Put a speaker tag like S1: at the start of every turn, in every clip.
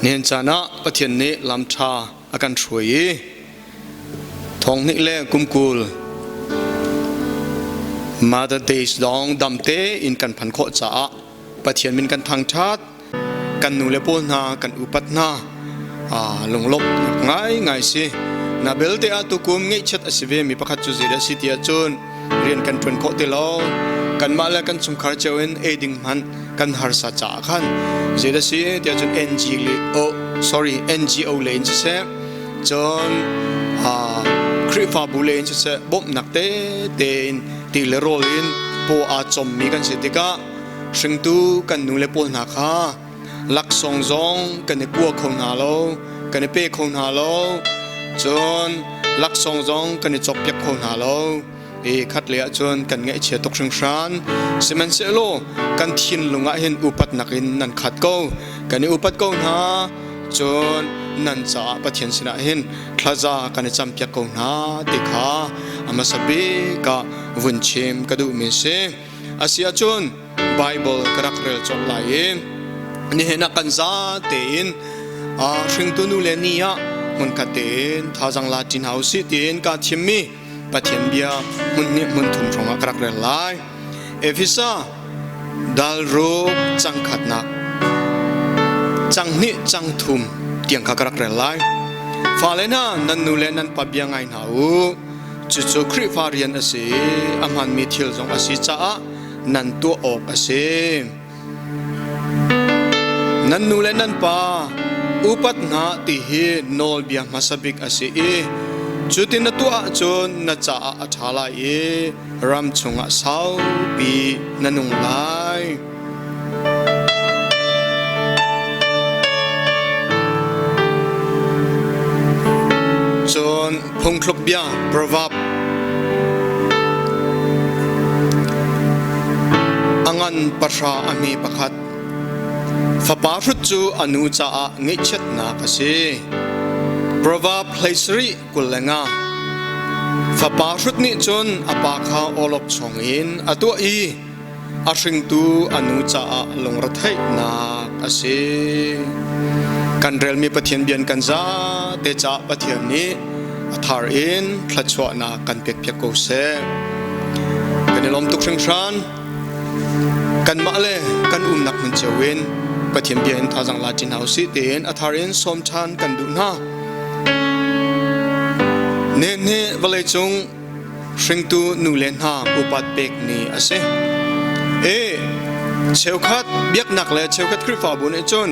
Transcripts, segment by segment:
S1: Nihin caan ah Pathian nih lam ṭha a kan hruai i thonghnih le kumkul Mother Days dong damte in kan phan khawh caah Pathian min kan thangṭhat. Kan nu le pawl hna kan upat hna. Lunglawmhnak ngaingai si. Na belte ah tukum ngeihchiat a si ve mi pakhat cu zeidah si ti ahcun rian kan ṭuan khawh ti lo. Kanmah le kan chungkhar cio in ei ding hmanh kan harsa caah khan zeidah si ti ahcun NG le oh sorry NGO le in siseh cun Khrihfabu le in siseh bawmhnak tete in ti le rawl in paw aa cawmmi kan si tikah hringtu kan nu le pawl hna kha laksawng zong kan i kua kho hna lo, kan i pe kho hna lo, cun laksawng zong kan i cawkpiak kho hna lo. I khat lei ahcun kan ngaihchia tuk hringhran. Sihmanhsehlaw kan thinlung ah hin upatnak in nan khat ko. Kan i upat ko hna. Cun nan caah Pathian sinah hin thlaza kan i campiak ko hna ti kha a hmasa bik ah vun chim ka duhmi a si. Asiahcun Bible ka rak rel colh lai i nihin ah kan za tein hringtu nu le ni ah hmunkhat tein thazang la ṭi hna usih tiin kaa thimmi Pathian bia hmun hnih hmun thum hrawng ah ka rak rel lai. Efesa dal ruk cang khatnak cang hnih cang thum tiang kha ka rak rel lai. Fale hna nan nu le nan pa bia ngai hna u. Cucu Khrihfa rian a si i a hmaanmi thil zong a si caah nan tuah awk a si. Nan nu le nan pa upat hna ti hi nawlbia hmasa bik a si i cutin na tuah ahcun na caah a ṭha lai i ram chungah saupi na nung lai. Cun phungthluk bia proverb a ngan pahra a hme pakhat fapa hrut cu a nu caah ngaihchiatnak a si. Proverb 17 25. Fapa hrut nih cun a pa kha awlok chong in a tuah i a hringtu a nu caah lungretheihnak a si. Kan relmi Pathian bian kan zate caah Pathian nih a thar in thluachuahnak kan pekpiak ko seh. Kan i lawm tuk hringhran. Kanmah le kan umnak hmun cio in Pathian bia in thazang la ṭi hna usih tiin a thar in sawm ṭhan kan duh hna. Nehne vawleicung hringtu nu le hna upat pek ni a si. E cheukhat biaknak le cheukhat Khrihfabu nih cun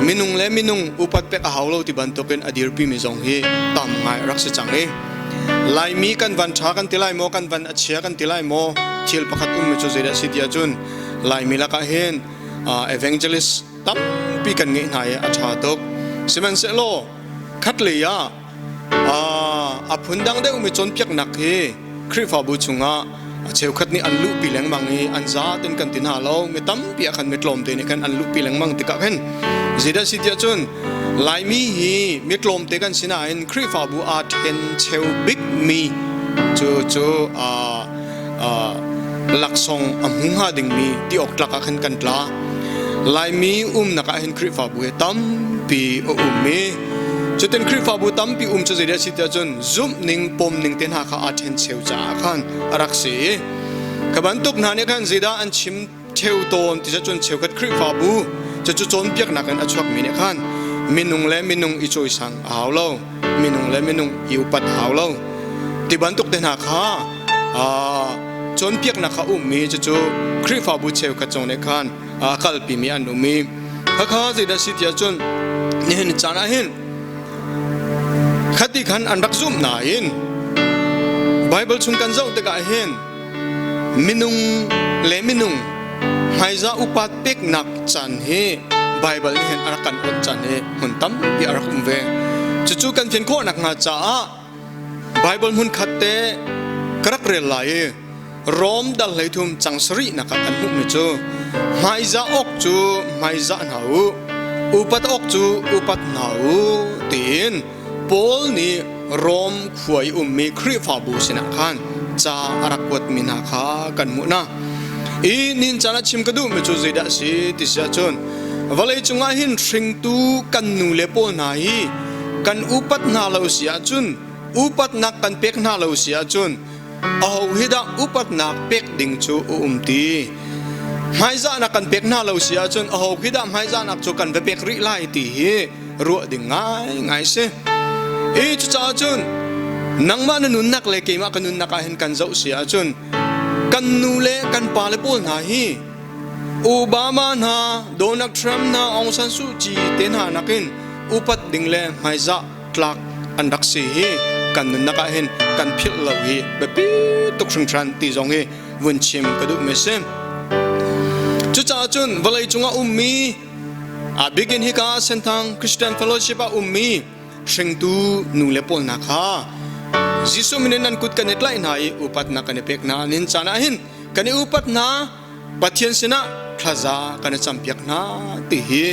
S1: minung le minung upat pek a hau lo ti bantukin a dirpi mi zong hi tam ngai rak si cang i Laimi kan van ṭha kan ti lai maw kan van a chia kan ti lai maw thil pakhat um mi cu zeidah si ti ahcun Laimi lakah hin evangelist tampi kan ngeih hna i a ṭha tuk sihmanhsehlaw khatlei ah A phundang deuhmi cawnpiaknak hi Khrihfabu chungah a cheukhat nih an luhpi lengmang i an zaten kan ti hna lo. Mi tampi ah khan mi tlawmte nih khan an luhpi lengmang tikah khin zeidah si tiah cun Laimi hi mi tlawmte kan si nain Khrihfabu aa ṭhen cheu bikmi cu cu laksawng a hmu hnga dingmi ti awk tlak ah khan kan tla. Laimi umnak ah hin Khrihfabu hi tampi a um i cutin Khrihfabu tampi um cu zeidah a si tiah cun zumhning pomning te hna kha aa ṭhencheu caah khan a rak si i kha bantuk hna nih khan zeidah an chim ṭheu tawn ti cun cheukhat Khrihfabu cucu cawnpiaknak in a chuakmi nih khan minung le minung i cawisang a hau lo minung le minung i upat a hau lo ti bantuk te hna kha cawnpiaknak kha ummi cucu Khrihfabu cheukhat zong nih khan kalpimi an um i khakha zeidah si tiah cun nihin caan ah hin khati khan an rak zumh nain Bible chung kan zoh tikah hin minung le minung hmaizah upat peknak caan hi Bible nih hin a rak kan awnh caan hi hmun tampi a rak um ve. Cucu kan fian khawh nakhnga caah Bible hmun khat te ka rak rel lai i Rom dal 13 cang sarihnak ah kan hmuhmi cu hmaizah awk cu hmaizah hna u, upat awk cu upat hna u tiin Paul nih Rom khua i ummi Khrihfabu sinah khan ca a rak kuatmi hna kha kan hmuh hna. I nin caan ah chim ka duhmi cu zeidah a si ti si ahcun Vawlei cungah hin hringtu kan nu le pawl hna hi kan upat hna lo si ahcun upatnak kan pek hna lo si ahcun aho hi dah upatnak pek ding cu a um ti? Hmaizahnak kan pek hna lo si ahcun aho khi dah hmaizahnak cu kan va pek rih lai ti hi ruah ding ngaingai si. I cucaah cun nangmah na nunnak le keimah ka nunnak ah hin kan zoh si ahcun kan nu le kan pa le pawl hna hi Obama hna, Donald Trump hna, Aung San Suu Kyi te hna nakin upat ding le hmaizah tlak an rak si hi kan nunnak ah hin kan philh lo hi biapi tuk hringhran ti zong hi vun chim ka duh mi si. Cucaah cun vawlei cungah ummi a bikin hika Senthang Christian Fellowship ah ummi hringtu nu le pawl hna kha Jesuh min in nan kut kan i tlaih hna i upatnak kan i pek hna nin caan ah hin kan i upat hna Pathian sinah thlaza kan i campiak hna ti hi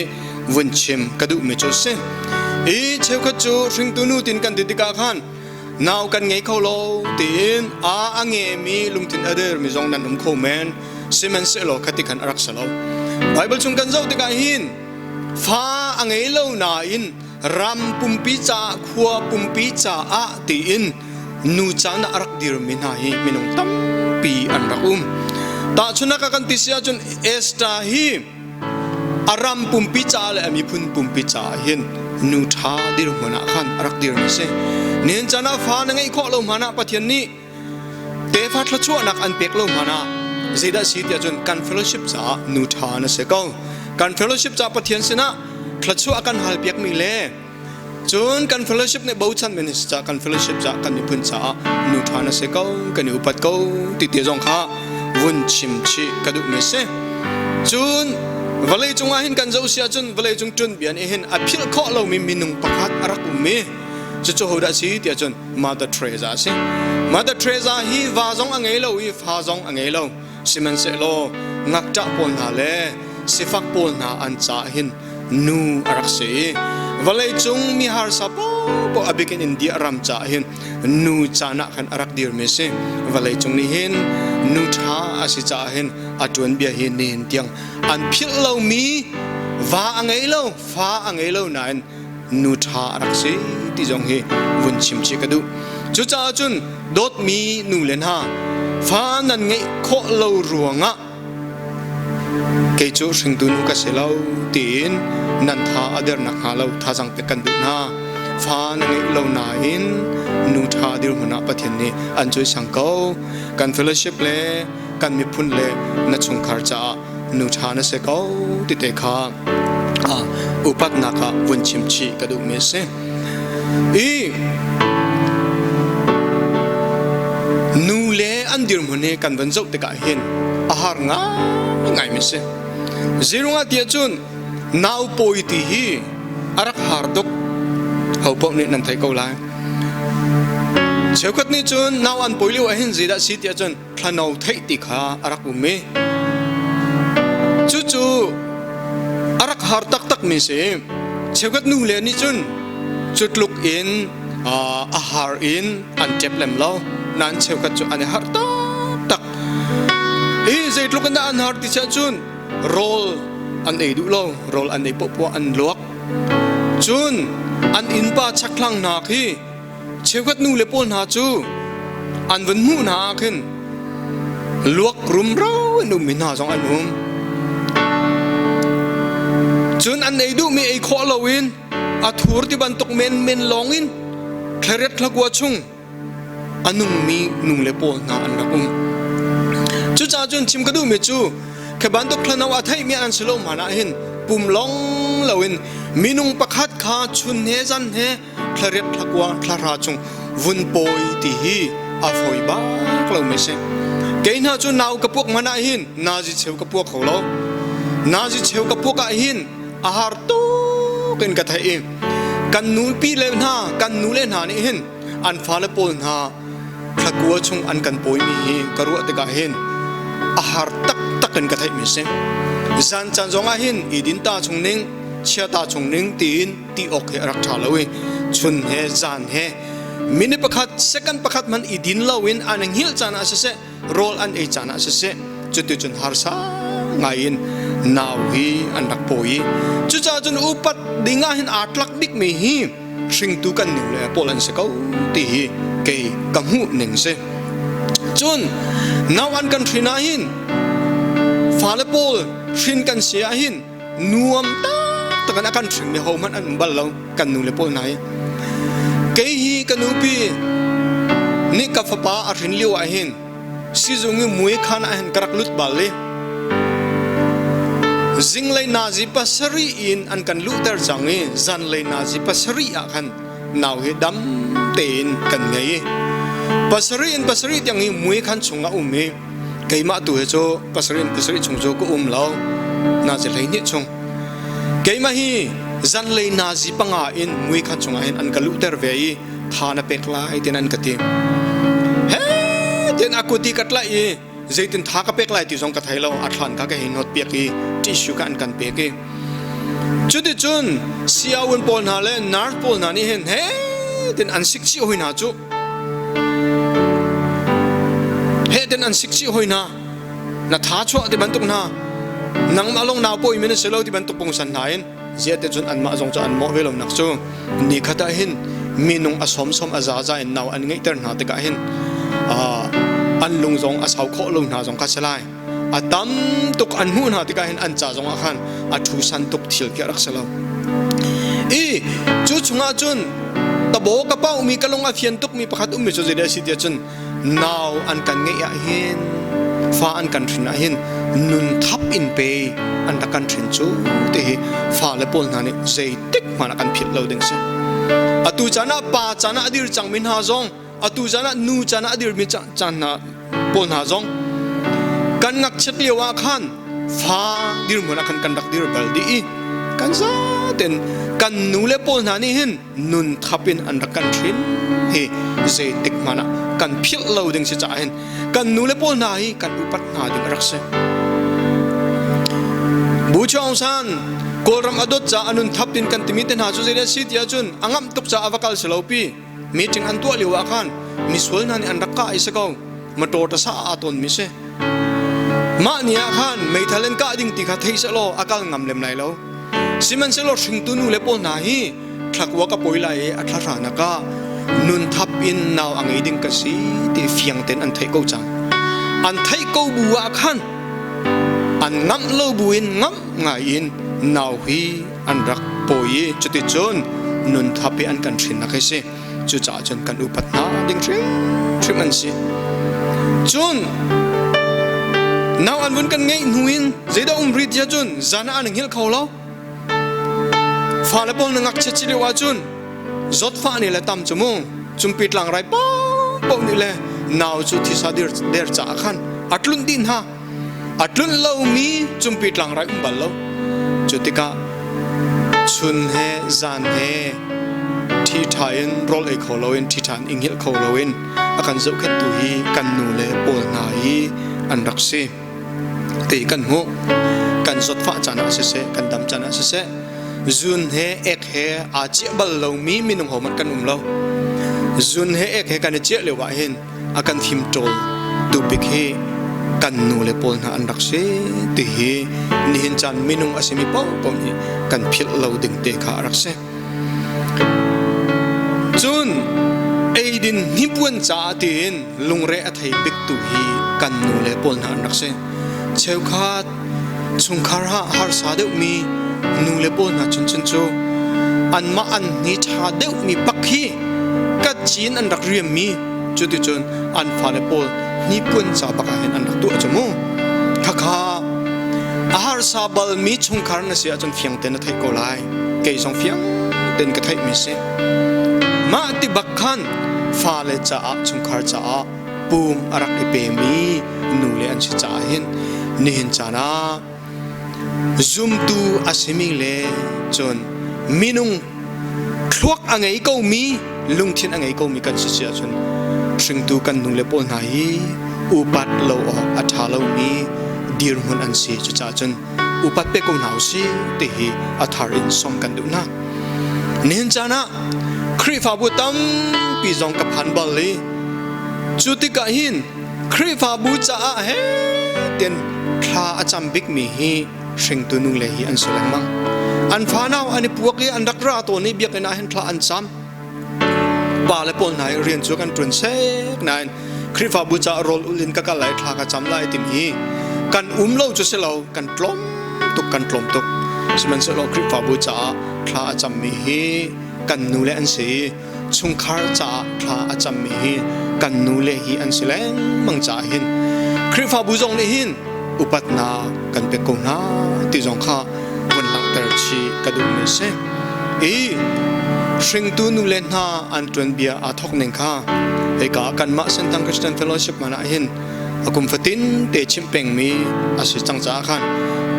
S1: vun chim ka duhmi cu si. I cheukhat cu hringtu nu tin kan ti tikah khan nau kan ngei kho lo tiin a a ngemi lungthin a dermi zong nan um kho men sihmanhsehlaw khati khan a rak si lo. Bible chung kan zoh tikah hin fa a ngei lo nain ram pumpi caah khua pumpi caah tiin nu caan ah a rak dirmi hna hi minung tampi an rak um. Tahchunhnak ah kan ti si ahcun Esther hi a ram pumpi caah le a miphun pumpi caah hin nu ṭha dirhmun ah khan a rak dirmi a si. Nihin caan ah fa na ngeih khawh lo hmanh ah Pathian nih tefa thluachuahnak an pek lo hmanh ah zeidah si tiah cun kan fellowship caah nu ṭha na si ko. Kan fellowship caah Pathian sinah thluachuah kan halpiakmi le Cun kan fellowship nih bochan men si caah kan fellowship caah kan miphun caah nu ṭha na si ko kan i upat ko ti te zong kha vun chim chih ka duh mi si. Cun vawlei cungah hin kan zoh si ahcun vawlei cung ṭun bia nih hin a philh khawh lomi minung pakhat a rak um i cucu hodah si tiah cun Mother Teresa a si. Mother Teresa hi va zong a ngei lo i fa zong a ngei lo. Sihmanhsehlaw ngakṭah pawl hna le sifak pawl hna an caah hin nu a rak si i vawleicung mi harsa paohpaoh a bik in India ram caah hin nu caan ah khan a rak dirmi a si. Vawleicung nih hin nu ṭha a si caah hin a tuanbia hi nihin tiang an philh lomi va a ngei lo, fa a ngei lo nain nu ṭha a rak si ti zong hi vun chim chih ka duh. Cucaah cun dawtmi nu le hna fa nan ngeih khawh lo ruangah kei cu hringtu nu ka si lo tiin nan tha a der nakhnga lo thazang pek kan duh hna. Fa na ngeih lo nain nu ṭha dirhmun ah Pathian nih an cawisang ko. Kan fellowship le kan miphun le na chungkhar caah nu ṭha na si ko ti te kha upatnak ah vun chim chih ka duhmi a si. I nu le an dirhmun hi kan van zoh tikah hin a har ngaingai mi si. Zeirungah tiah cun nau pawi ti hi a rak har tuk. Ho paoh nih nan theih ko lai. Cheukhat nih cun nau an pawi lio ah hin zeidah si tiah cun thlano theih ti kha a rak um i cucu a rak har taktak mi si. Cheukhat nu le nih cun cu tluk in a har in an ṭep lem lo nain cheukhat cu an i harh taktak. Hi zeitluk in dah an har ti siah cun rawl an ei duh lo, rawl an ei poahpoah an luak. Cun an innpa chakthlang hna khi Cheukhat nu le pawl hna cu an vun hmuh hna ah khin luak rumro in ummi hna zong an um. Cun an ei duhmi ei khawh loin a thur ti bantuk menmen lawng in thlariat thlakua chung a nungmi nu le pawl hna an rak um. Cucaah cun chim ka duhmi cu khi bantuk thlano a theihmi an si lo hmanh ah hin pum lawng loin minung pakhat kha chun he zan he thlariat thlakua thlahra chung vun pawi ti hi a fawi bak lo mi si. Kei hna cu nau ka puak hmanh ah hin nazi cheu ka puak kho lo. Nazi cheu ka puak ah hin a har tuk in ka theih i kan nupi le hna kan nu le hna nih hin an fale pawl hna thlakua chung an kan pawimi hi ka ruah tikah hin a har taktak in ka theih mi si. Zan caan zong ah hin i din ta chung ning chia ta chung ning tiin ti awk hi a rak ṭha lo i chun he zan he minute pakhat second pakhat hmanh i din loin an hngilh caan ah siseh rawl an ei caan ah siseh cuticun harsa ngai in nau hi an rak pawi i cucaah cun upat ding ah hin aa tlak bikmi hi hringtu kan nu le pawl an si ko ti hi kei ka hmuh ning si. Cun nau an kan hrin ah hin fale pawl hrin kan si ah hin nuam taktak in a kan hringmi hohmanh an um bal lo kan nu le pawl hna hi. Kei hi ka nupi nih ka fapa a hrin lio ah hin sizung i mui khan ah hin ka rak lut bal i zinglei nazi pasarih in an kan luhter cang i zanlei nazi pasarih ah khan nau hi dam tein kan ngei i pasarih in pasarih tiang hi mui khan chung a um i keimah tu hi cu pasarih in pasarih chung cu ka um lo nazi 12 chung keimah hi zanlei nazi panga in mui khan chungah hin an ka luhter ve i tha na pek lai tin an ka ti. He tin a kut i ka tlaih i zeitin tha ka pek lai ti zong ka thei lo a thlan kha ka hei not piak i tissue ka an kan pek i cuticun siawun pawl hna le nurse pawl hna nih hin he tin an sik chih hoi hna cu he tin an sik chih hoi hna na tha chuah ti bantuk hna nangmah lawng nau pawi min si lo ti bantuk pungsan hna in Ziah te cun anmah zong cu an mawh ve lonak cu nikhat ah hin minung a sawmsawm a zaza in nau an ngeihter hna tikah hin an lung zong a sau khawh lo hna zong kha si lai. A tam tuk an hmuh hna tikah hin an ca zong ah khan a thu san tuk thil khi a rak si lo. I cu chungah cun tabo ka paumi ka lung a fian tukmi pakhat ummi cu zeidah a si tiah cun nau an kan ngeih ah hin fa an kan hrin ah hin nun thap in pe an rak kan hrin cu ti hi fale pawl hna nih zeitik hmanh ah kan philh lo ding si. Atu caan ah pa caan ah a dir cangmi hna zong atu caan ah nu caan ah a dirmi caan hna pawl hna zong kan ngakchiat lio ah khan fa dirhmun ah khan kan rak dir bal dih i kan zaten kan nu le pawl hna nih hin nun thap in an rak kan hrin hi zeitik hmanh ah kan philh lo ding si caah hin kan nu le pawl hna hi kan upat hna ding a rak si. Bu Chaung San Kawlram a dawt ca a nun thap tin kan timi te hna cu zeidah si ti ahcun a ngamh tuk caah a va kal si lo pi meeting an tuah lio ah khan misual hna nih an rak kah i si ko motor ta sa aa tawn mi si. Mah ni ah khan meithal in kah ding ti kha thei seh law a kal ngam lem lai lo. Sihmanhsehlaw hringtu nu le pawl hna hi thlakua ka pawi lai i a thla nak ah nun thap in nau a ngei ding ka si ti fiang tein an theih ko cang. An theih ko bu ah khan an ngamh lo bu in ngamh ngai in nau hi an rak pawi i cuticun nun thap i an kan hrinnak hi si. Cucaah cun kan upat hna ding hrimhrim an si. Cun nau an vun kan ngeih hnu in zeidah um rih tiah cun zan ah an hngilh kho lo. Fale pawl na ngakchia ci lio ahcun zawtfah nih le tam cu mu cumpi tlangrai paohpaoh nih le nau cu thisa der caah khan a tlunh dih hna. A tlunh lomi cumpi tlangrai um bal lo. Cu tikah chun he zan he ṭhiṭha in rawl ei kho loin ṭhiṭha in i hngilh kho loin a kan zohkhenhtu hi kan nu le pawl hna hi an rak si ti kan hmuh. Kan zawtfah caan ah siseh, kan dam caan ah siseh, zun he ek he aa ciah bal lomi minung hohmanh kan um lo. Zun he ek he kan i ciah lio ah hin a kan fimṭawl tu bik hi kan nu le pawl hna an rak si ti hi nihin caan minung a simi paohpaoh nih kan philh lo ding te kha a rak si. Cun eidin hnipuan caah tiin lungre a thei bik tu hi kan nu le pawl hna an rak si. Cheukhat chungkhar ah harsa deuhmi nu le pawl hna chuncun cu anmah an hni ṭha deuhmi bak hi ka cin an rak riammi cuticun an fale pawl hnipuan ca bak ah hin an rak tuah cu mu. Khakha a harsa balmi chungkhar na si ahcun fiang tein na theih ko lai. Kei zong fiang tein ka theihmi si. Mah ti bak khan fale caah chungkhar caah pum a rak i pemi nule an si caah hin nihin caan ah zumtu a simi le cun minung thluak a ngei komi lungthin a ngei komi kan si si ahcun hringtu kan nule pawl hna hi upat lo awk a ṭha lomi dirhmun an si. Cucaah cun upat pe ko hna usih ti hi a thar in sawm kan duh hna. Nihin caan ah Khrihfabu tampi zong ka phan bal i cu tikah hin Khrihfabu caah he tian thla a cam bikmi hi hringtu nu le hi an si lengmang. An fanau an i puak i an rak ra tawn i biakinn ah hin thla an cam. Pa le pawl hna i rian cu kan ṭuan sek nain Khrihfabu caah rawl ul in ka kal lai thla ka cam lai timi hi kan um lo cu si lo kan tlawm tuk kan tlawm tuk. Sihmanhsehlaw Khrihfabu caah thla a cammi hi kan nu le an si i chungkhar caah thla a cammi hi kan nu le hi an si lengmang caah hin Khrihfabu zong nih hin upatnak kan pek ko hna ti zong kha vun langhter chih ka duhmi a si. I hringtu nu le hna an tuanbia aa thawk ning kha hika kanmah Senthang Christian Fellowship man ah hin a kum fatin te chimh pengmi a si cang caah khan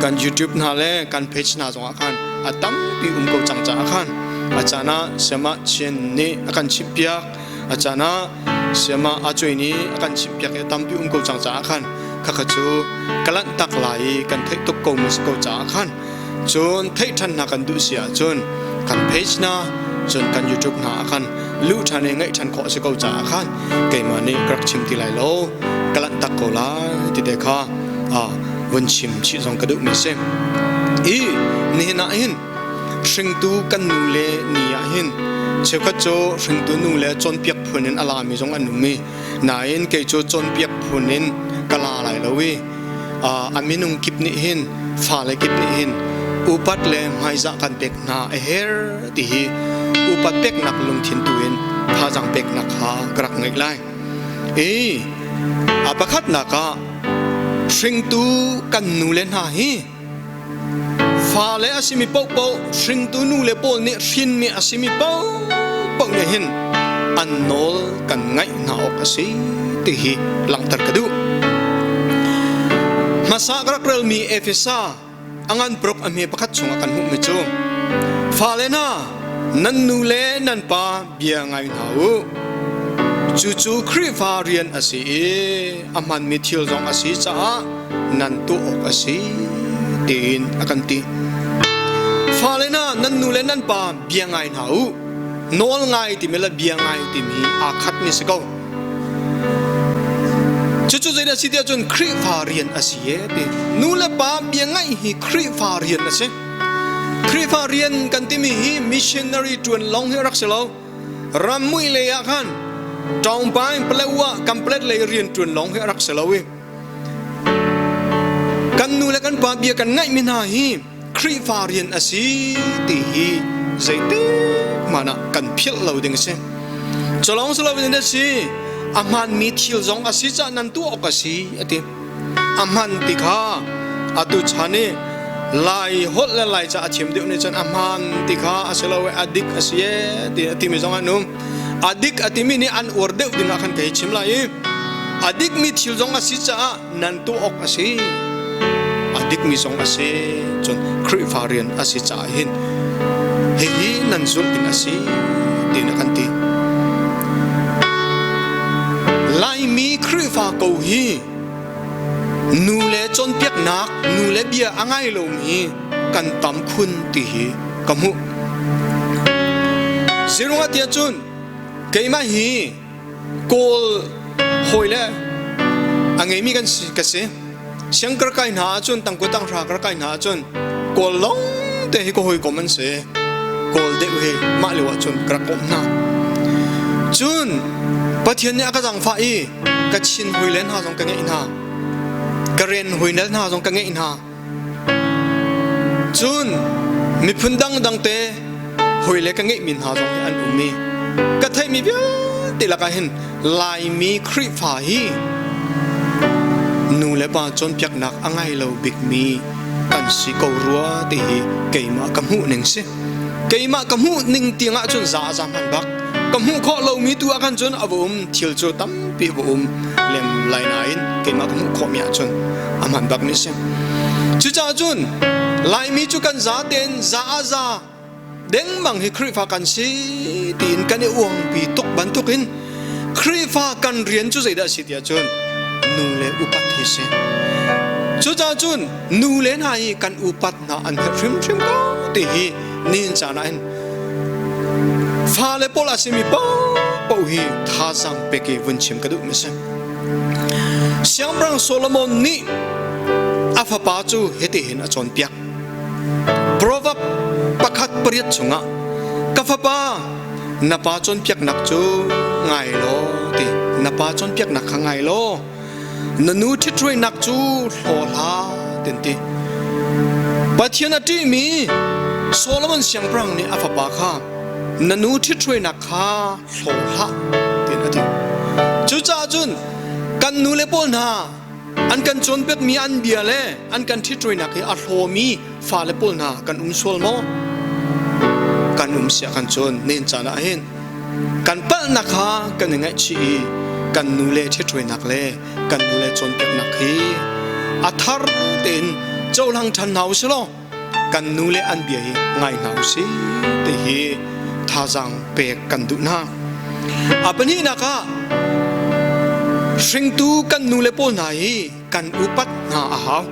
S1: kan YouTube hna le kan page hna zongah khan a tampi um ko cang caah khan a caan ah Sayamah Chin nih a kan chimhpiak a caan ah Sayamah Acuai nih a kan chimhpiak i a tampi um ko cang caah khan khakha cu ka lanh tak lai i kan theih tuk ko mi si ko caah khan cun theih ṭhan hna kan duh si ahcun kan page hna cun kan YouTube hna ah khan luh ṭhan i ngaih ṭhan khawh a si ko caah khan keimah nih ka rak chim ti lai lo ka lanh tak ko lai ti te kha vun chim chih zong ka duhmi si. I nihin ah hin hringtu kan nu le ni ah hin cheukhat cu hringtu nu le cawnpiak phun in a lami zong an um i nain kei cu cawnpiak phun in ka la lai lo i a minung kip nih hin fale kip nih hin upat le hmaizah kan pek hna a her ti hi upat peknak lungthin tu in thazaang peknak kha ka rak ngeih lai. I a pakhatnak ah hringtu kan nu le hna hi fale a simi paohpaoh hringtu nu le pawl nih hrinmi a simi paohpaoh nih hin an nawl kan ngaih hna awk a si ti hi langhter ka duh. Hmasa ka rak relmi Efesa a ngan paruk a hme pakhat chungah kan hmuhmi cu fale hna nan nu le nan pa bia ngai hna u cucu Khrihfa rian a si i a hmanmi thil zong a si caah nan tuah awk a si tiin a kan ti. Fale hna nan nu le nan pa bia ngai hna u nawl ngai timi le bia ngai timi aa khatmi si ko. Cucu zeidah si tiah cun Khrihfa rian a si e ti. Nu le pa bia ngaih hi Khrihfa rian a si. Khrihfa rian kan timi hi missionary ṭuan lawng hi a rak si lo. Rammui lei ah khan Ṭaungpaing Palewa Kamplet lei rian ṭuan lawng hi a rak si lo i kan nu le kan pa bia kan ngaihmi hna hi Khrihfa rian a si ti hi zeitik hmanh ah kan philh lo ding a si. Culawng si loin a si, a hmaanmi thil zong a si caah nan tuah awk a si a ti. A hman ti kha atu chan i Lai holh le Lai ca a thiam deuh nih cun a hmaan ti kha a si lo i a dik a si e ti a timi zong an um. A dik a timi nih an uar deuh ding ah khan ka hei chim lai i a dikmi thil zong a si caah nan tuah awk a si a dikmi zong a si cun Khrihfa rian a si caah hin hihi nan zulh ding a si tiin a kan ti Laimi Khrihfa ko hi nu le cawnpiaknak nu le bia a ngai lomi kan tam khun ti hi ka hmuh Zirungah tiah cun keimah hi Kawl hawi le a ngeimi kan si ka si. Siang kar kai hna ahcun tangku tanghra kar kai hna ahcun Kawl lawng te hi ka hawikom an si. Kawl deuh hi mah lio ahcun ka rak komh hna. Cun Pathian nih a ka zaangfah i ka chin hawi le hna zong ka ngeih hna. Ka ren hawi le hna zong ka ngeih hna. Cun miphun dangdang te hawile ka ngeihmi hna zong hi an um i ka theihmi vialte lakah hin Laimi Khrihfa hi nu le pa cawnpiaknak a ngai lo bikmi kan si ko rua ti hi keimah ka hmuh ning si. Keimah ka hmuh ning tiang ah cun za a za hman bak. Ka hmuh khawh lomi tu ah khan cun a va um thil cu tampi a va um lem lai nain keimah ka hmuh khawhmi ah cun a hman bak mi si. Cucaah cun Laimi cu kan za tein za a za dengmang hi Khrihfa kan si tiin kan i uangpi tuk bantukin Khrihfa kan rian cu zeidah a si tiah cun nu le upat hi si. Cucaah cun nu le hna hi kan upat hna an herh hrimhrim ko ti hi nihin caan ah hin fale pawl a simi paohpaoh hi thazaang pek i vun chim ka duh mi si. Siangpahrang Solomon nih a a fapa cu hitihin a cawnpiak. Proverb 1:8 chungah ka fapa na pa cawnpiaknak cu ngai law ti na pa cawnpiaknak kha ngai law na nu ṭhithruainak cu hlaw hlah tin ti. Pathian a ṭihmi Solomon siangpahrang nih a fapa kha na nu ṭhithruainak kha hlaw hlah tiin a ti. Cucaah cun kan nu le pawl hna an kan cawnpiakmi an bia le an kan ṭhithruainak hi a hlawmi fale pawl hna kan um sual maw? Kan um siah kan cun nen caan ah hin kan palhnak kha kan i ngaihchih i kan nu le ṭhithruainak le kan nu le cawnpiaknak hi a thar tein cohlang ṭhan hna u sih law kan nu le an bia hi ngai hna u sih ti hi thazaang pek kan duh hna. A pahnihnak ah hringtu kan nu le pawl hna hi kan upat hna a hau.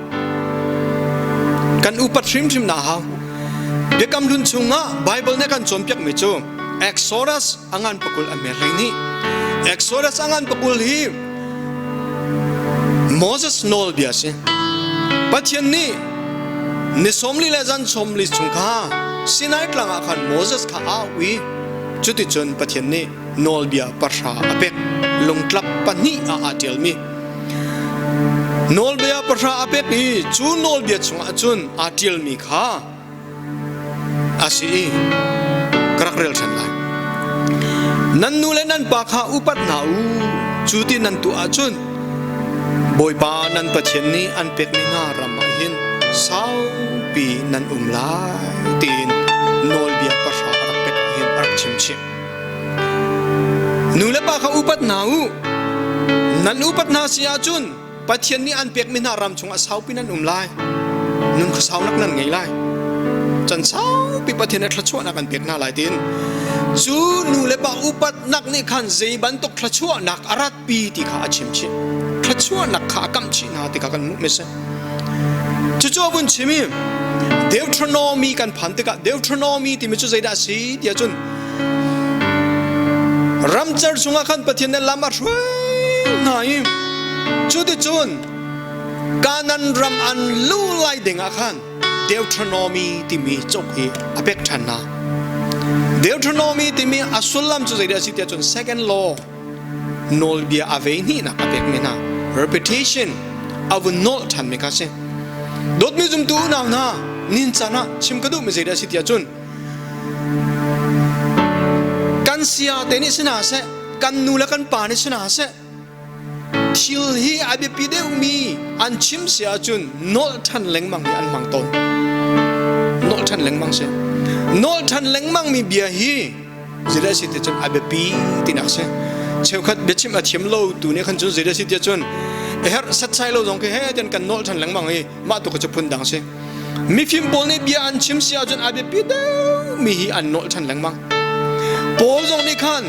S1: Kan upat hrimhrim hna a hau. Biakam hlun chungah Bible nih kan cawnpiakmi cu Exodus a ngan pakul a mer hlei nih Exodus a ngan pakul hi Moses nawlbia si. Pathian nih ni sawmli le zan sawmli chung kha Sinai tlang ah khan Moses kha a au i cuticun Pathian nih nawlbia pahra a pek lungtlap pahnih ah aa ṭialmi nawlbia pahra a pek i cu nawlbia chungah cun aa ṭialmi kha a si i ka rak rel ṭhan lai. Nan nu le nan pa kha upat hna u, cu ti nan tuah ahcun Bawipa nan Pathian nih an pekmi hna ram ah hin saupi nan um lai tiin nawlbia pahra a rak pek ah hin a rak chim chih. Nu le pa kha upat hna u, nan upat hna si ahcun Pathian nih an pekmi hna ram chungah saupi nan um lai. Nun khuasaunak nan ngei lai. Can saupi Pathian nih thluachuahnak an pek hna lai tiin cu nu le pa upatnak nih khan zei bantuk thluachuahnak a ratpi ti kha a chim chih. Thluachuahnak kha a kamh chih hna ti kha kan hmuh mi si. Cucu a vun chim i Deuteronomy kan phan tikah Deuteronomy timi cu zeidah a si tiah cun ramcar chungah khan Pathian nih lam a hruai hna i cuticun Kanan ram an lu lai ding ah khan Deuteronomy timi cauk hi a pek ṭhan hna. Deuteronomy timi a sullam cu zeidah a si tiah cun second law nawlbia a vei hnihnak a pekmi hna repetition a vun nolh ṭhanmi kha a si. Dawtmi zumtu unau hna nin caan ah chim ka duhmi zeidah a si tiah cun kan sia te nih si hna seh kan nu le kan pa nih si hna seh thil hi a biapi deuhmi an chim si ahcun nolh ṭhan lengmang hi an hmang tawn nolh ṭhan lengmang si nolh ṭhan lengmang mi bia hi zeidah si ti cun a biapi tinak si cheukhat biachim a thiam lo tu nih khan cun zeidah si tiah cun herh setsai lo zong khi he tian kan nolh ṭhan lengmang i mah tu kha cu phun dang si mifim pawl nih bia an chim si ahcun a biapi deuhmi hi an nolh ṭhan lengmang Paul zong nih khan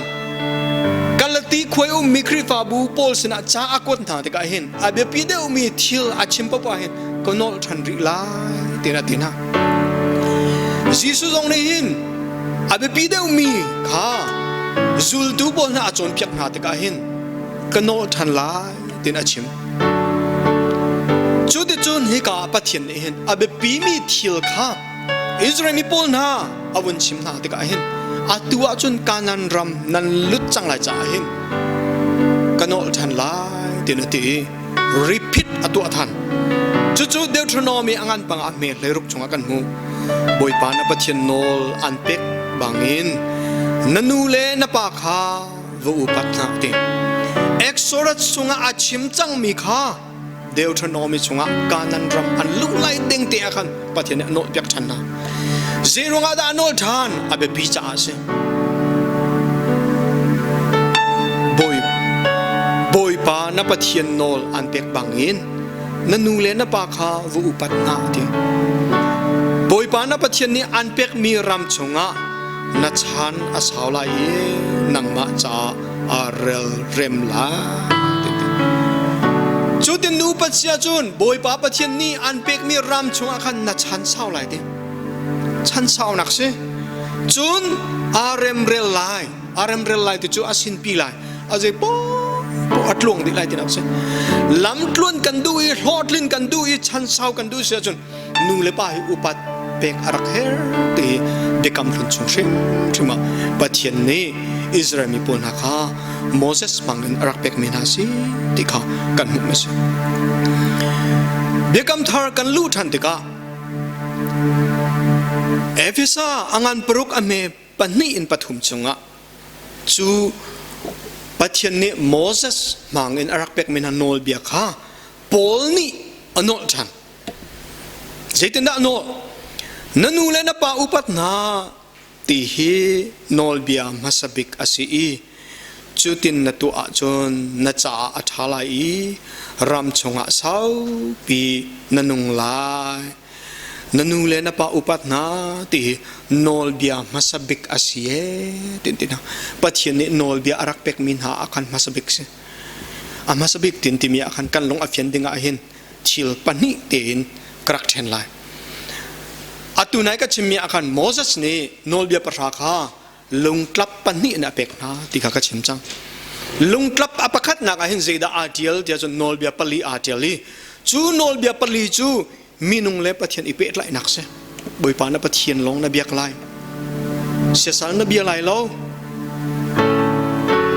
S1: Galati khuai ummi Khrihfabu pawl sinah ca a kuat hna tikah hin a biapi deuhmi thil a chim paoh ah hin ka nolh ṭhan rih lai tiah a ti hna. Jesuh zong nih hin a biapi deuhmi kha zultu pawl hna a cawnpiak hna tikah hin ka nolh ṭhan lai tiin a chim. Cuticun hika ah Pathian nih hin a biapimi thil kha Israel mi pawl hna a vun chim hna tikah hin atu ahcun Kanaan ram nan lut cang lai caah hin ka nolh ṭhan lai tiin a ti i repeat a tuah than. Cucu Deuteronomy a ngan pangah hme hleiruk chungah kan hmuh. Bawipa na Pathian nawl an pek bangin na nu le na pa kha va upat hna ti. Exodus chungah a chim cangmi kha Deuteronomy chungah Kanaan ram an luh lai ding te ah khan Pathian nih a nawlpiak ṭhan hna. Zei ruangah dah a nawl ṭhan? A biapi caah a si. Bawi, Bawipa na Pathian nawl an pek bangin na nu le na pa kha va upat hna a ti. Bawipa na Pathian nih an pekmi ram chungah na chan a sau lai i nangmah caah aa rel rem lai. Cutin nu patsia cun Bawipa Pathian nih an pekmi ram chungah khan na chan sau lai ti. Chan saunak si. Cun aa remrel lai. Aa remrel lai ti cu a sinpi lai. A zei poah a tluang dih lai ti nak si. Lam tluan kan duh i hlawhtlin kan duh i chansau kan duh si ahcun nu le pa hi upat pek a rak her ti biakam hlun chung hrimhrim ah Pathian nih Israel mi pawl hna kha Moses hmang in a rak pekmi hna si ti kha kan hmuh a si. Biakam thar kan luh ṭhan tikah Efesa a ngan paruk a hme pahnih in pathum chungah cu Pathian nih Moses hmang in a rak pekmi hna nawlbia kha Paul nih a nolh ṭhan. Zeitindah a nawl? Na nu le na pa upat hna ti hi nawlbia hmasa bik a si i cutin na tuah ahcun na caah a ṭha lai i ram chungah saupi na nung lai. Na nu le na pa upat hna ti hi nawlbia hmasa bik a si ee tin ti hna. Pathian nih nawlbia a rak pekmi hna ah khan hmasa bik si. A hmasa bik tin timi ah khan kan lung a fian ding ah hin thil pahnih tein ka rak ṭhen lai. Atu nai ka chimmi ah khan Moses nih nawlbia pahra kha lungtlap pahnih in a pek hna ti kha ka chim cang. Lungtlap a pakhatnak ah hin zeidah aa ṭial tiah cun nawlbia pali aa ṭial i cu nawlbia pali cu minung le Pathian i pehtlaihnak si. Bawipa na Pathian lawng na biak lai. Siasal na bia lai lo.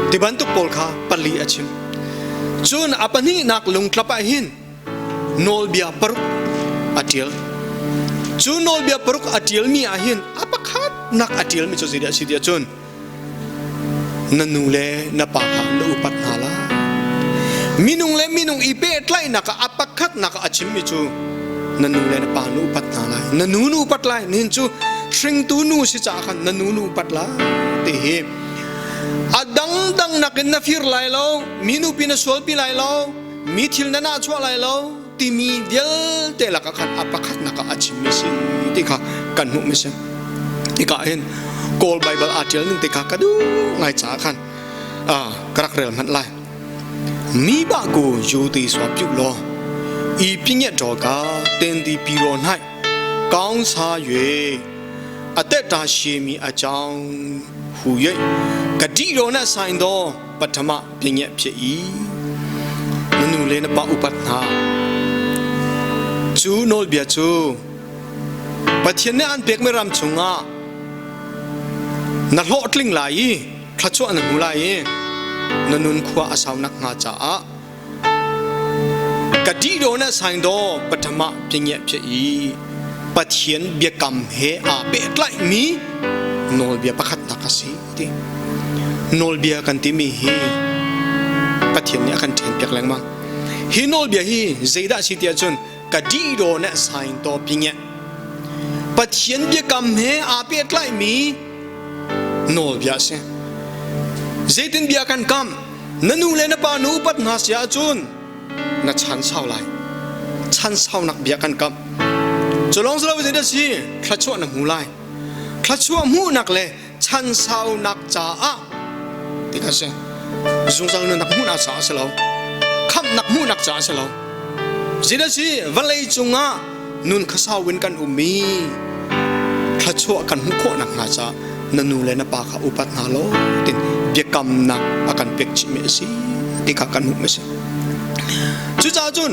S1: Ti bantuk pawl kha pali a chim. Cun a pahnihnak lungtlap ah hin nawlbia paruk a ṭial. Cu nawlbia paruk a ṭialmi ah hin a pakhatnak a ṭialmi cu zeidah a si tiah cun na nu le na pa kha na upat hna lai. Minung le minung i pehtlaihnak ah a pakhatnak ah a chimmi cu na nu le na pa na upat hna lai. Na nu na upat lai. Nihin cu hringtu nu si caah khan na nu na upat lai ti hi a dangdang nakin na fir lai lo, mi nupi na sualpi lai lo, mi thil na nahchuah lai lo timi vialte lakah khan a pakhatnak ah a chimmi si ti kha kan hmuhmi si. Hika hin Kawl Baibal aa ṭial ning te kha ka duh ngai caah khan ka rak rel hmanh lai. Mi ba ku yu ti swa piu law i pinge ṭo ka ten di pi ro hnai kaung sa yue a te ta shi mi a chaung hu ye ka di ro na sain do pathama pinge phe i na nu le na pa upat hna cu nawlbia cu Pathian nih an pekmi ram chungah na hlawhtling lai i thluachuah na hmu lai i na nun khua a sau nakhnga caah ka ṭih na saing daw pathama pingiah phe i Pathian biakam he aa pehtlaihmi nawlbia pakhatnak a si ti. Nawlbia kan timi hi Pathian nih a kan ṭhenpiak lengmang. Hi nawlbia hi zeidah a si tiah cun ka dih na saing to pinge Pathian biakam he aa pehtlaimi nawlbia a si. Zeitin bia kan kam na nu le na pa nu upat hna si ahcun na chan sau lai. Chan saunak bia kan kam. Cu lawng si lo zeidah si thluachuah na hmu lai. Thluachuah hmuhnak le chan saunak caah ti kha si zungzal nunnak hmuhnak caah si lo khamhnak hmuhnak caah si lo zeidah si vawlei cungah nun khasau in kan um i thluachuah kan hmuh khawh nakhnga caah na nu le na pa kha upat hna law tin biakamnak a kan pek chihmi a si ti kha kan hmuh a si cucaah cun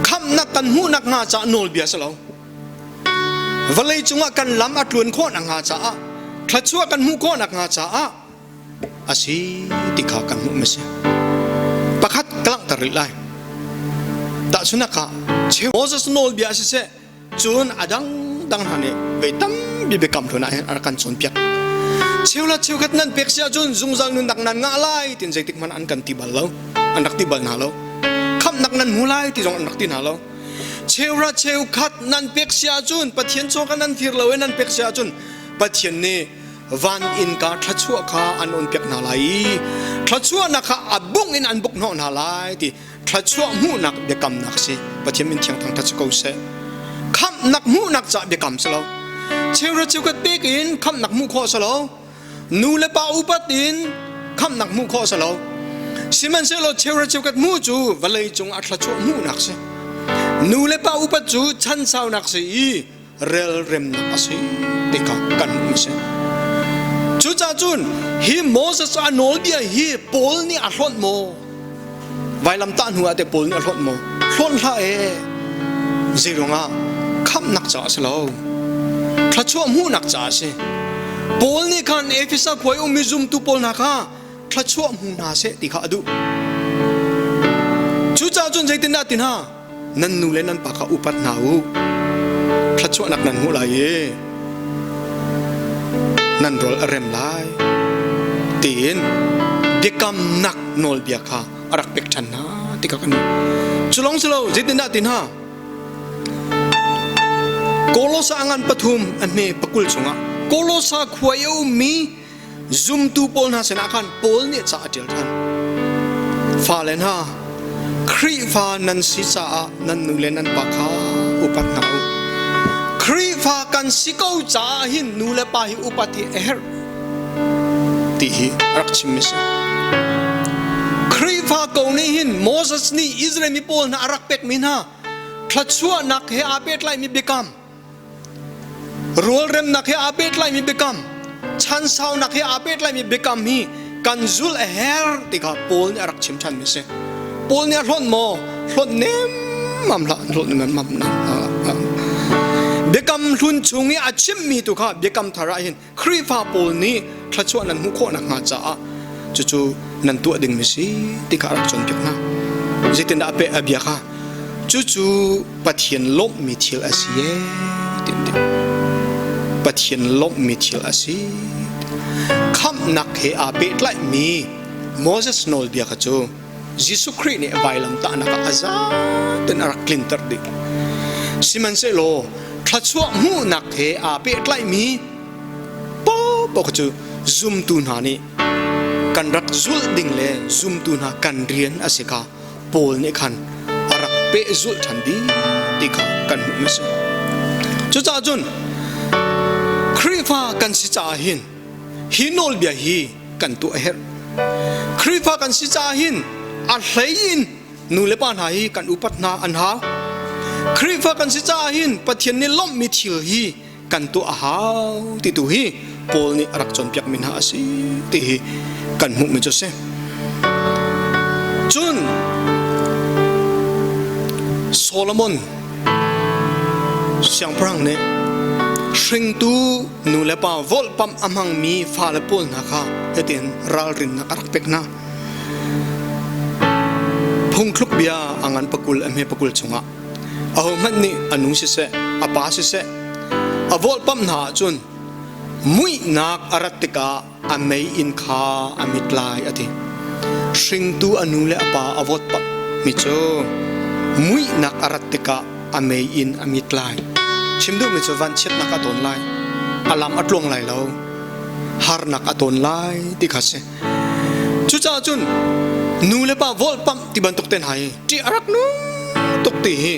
S1: khamhnak kan hmuh nakhnga caah nawlbia si lo Vawlei cungah kan lam a tluan khawh nakhnga caah thluachuah kan hmuh khawh nakhnga caah a si ti kha kan hmuh a si. Pakhat ka langhter rih lai. Tahchunhnak ah Moses nawlbia siseh cun a dangdang hna nih vei tampi biakam hlun ah hin a rak kan cawnpiak. Cheula cheukhat nan pek si ahcun zungzal nunnak nan ngah lai tin zeitik hmanh an kan ti bal lo. An rak ti bal hna lo. Khamhnak nan hmu lai ti zong an rak ti hna lo. Cheuhra cheukhat nan pek si ahcun Pathian chaw kha nan fir lo i nan pek si ahcun Pathian nih van innka thluachuah kha an on piak hna lai i thluachuahnak kha a bungh in an buk hnawh hna lai ti thluachuah hmuhnak biakamnak si Pathian min thiang thangṭhat si ko seh. Khamhnak hmuhnak caah biakam si lo. Cheuhra cheukhat pek in khamhnak hmuh khawh si lo. Nu le pa upat in khamhnak hmuh khawh si lo. Sihmanhsehlaw cheuhra cheukhat hmuh cu vawlei cung a thluachuah hmuhnak si. Nu le pa upat cu chansaunak si i relremnak a si ti kha kan hmuh si. Cucaah cun hi Moses a nawlbia hi Paul nih a hlonh maw? Vailamtah hnu ah te Paul nih a hlawt maw? Hlawt hlah e. Zeiruangah khamhnak caah a si lo. Thluachuah hmuhnak caah a si. Paul nih khan Efesa khua i ummi zumtu pawl hna kha thluachuah hmu hna seh ti kha a duh. Cucaah cun zeitindah ti hna? Nan nu le nan pa kha upat hna u. Thluachuahnak nan hmuh lai i nan rawl a rem lai tiin biakamnak nawlbia kha a rak pek ṭhan hna ti kha kan hmuh. Cu lawng si lo, zeitindah ti hna? Kolosa ngan pathum a hme pakul chungah Kolosa khua i a ummi zumtu pawl hna sinah khan Paul nih ca a ṭial ṭhan. Fale hna, Khrihfa nan si caah nan nu le nan pa kha upat hna u. Khrihfa kan si ko caah hin nu le pa hi upat hi a herh ti hi rak chim mi si. Khrihfa ko nih hin Moses nih Israel mi pawl hna a rak pekmi hna thluachuahnak he aa pehtlaimi biakam Rualremnak he aa pehtlaimi biakam, chansaunak he aa pehtlaimi biakam hi kan zulh a herh ti kha Paul nih a rak chim ṭhanmi a si. Paul nih a hlonh maw? Hlonh nemmam hlah, hlonh nemmam Biakam hlun chung i a chimmi tu kha biakam thar ah hin Khrihfa pawl nih thluachuah nan hmuh khawh nakhnga caah cucu nan tuah dingmi si ti kha a rak cawnpiak hna. Zeitindah a peh a bia kha? Cucu Pathian lawmhmi thil a si ee ti an ti. Pathian lawmhmi thil a si. Khamhnak he aa pehtlaihmi Moses nawlbia kha cu Jesuh Khrih nih vailamtahnak ah a zaten a rak tlinter dih. Sihmanhsehlaw thluachuah hmuhnak he aa pehtlaihmi paohpaoh cu zumtu hna nih kan rak zulh ding le zumtu hna kan rian a si kha Paul nih khan a rak pehzulh ṭhan dih ti kha kan hmuh a si. Cucaah cun Khrihfa kan si caah hin hi nawlbia hi kan tuah a herh. Khrihfa kan si caah hin a hlei in nu le pa hna hi kan upat hna an hau. Khrihfa kan si caah hin Pathian nih lawmhmi thil hi kan tuah a hau ti tu hi Paul nih a rak cawnpiakmi hna a si ti hi kan hmuhmi cu a si. Cun Solomon siangpahrang nih hringtu nu le pa volhpamh a hmangmi fale pawl hna kha hitin ralrinnak a rak pek hna. Phungthluk bia a ngan pakul a hme pakul chungah ahohmanh nih a nu siseh a pa siseh a volhpamh hna ahcun muihnak a rat tikah a meiinn kha a mit lai a ti. Hringtu a nu le a pa a vawtpamh mi cu muihnak a rat tikah a meiinn a mit lai. Chim duhmi cu vanchiatnak a tawn lai, a lam a tluang lai lo, harnak a tawn lai ti kha si. Cucaah cun nu le pa volhpamh ti bantuk te hna hi ṭih a rak nung tuk ti hi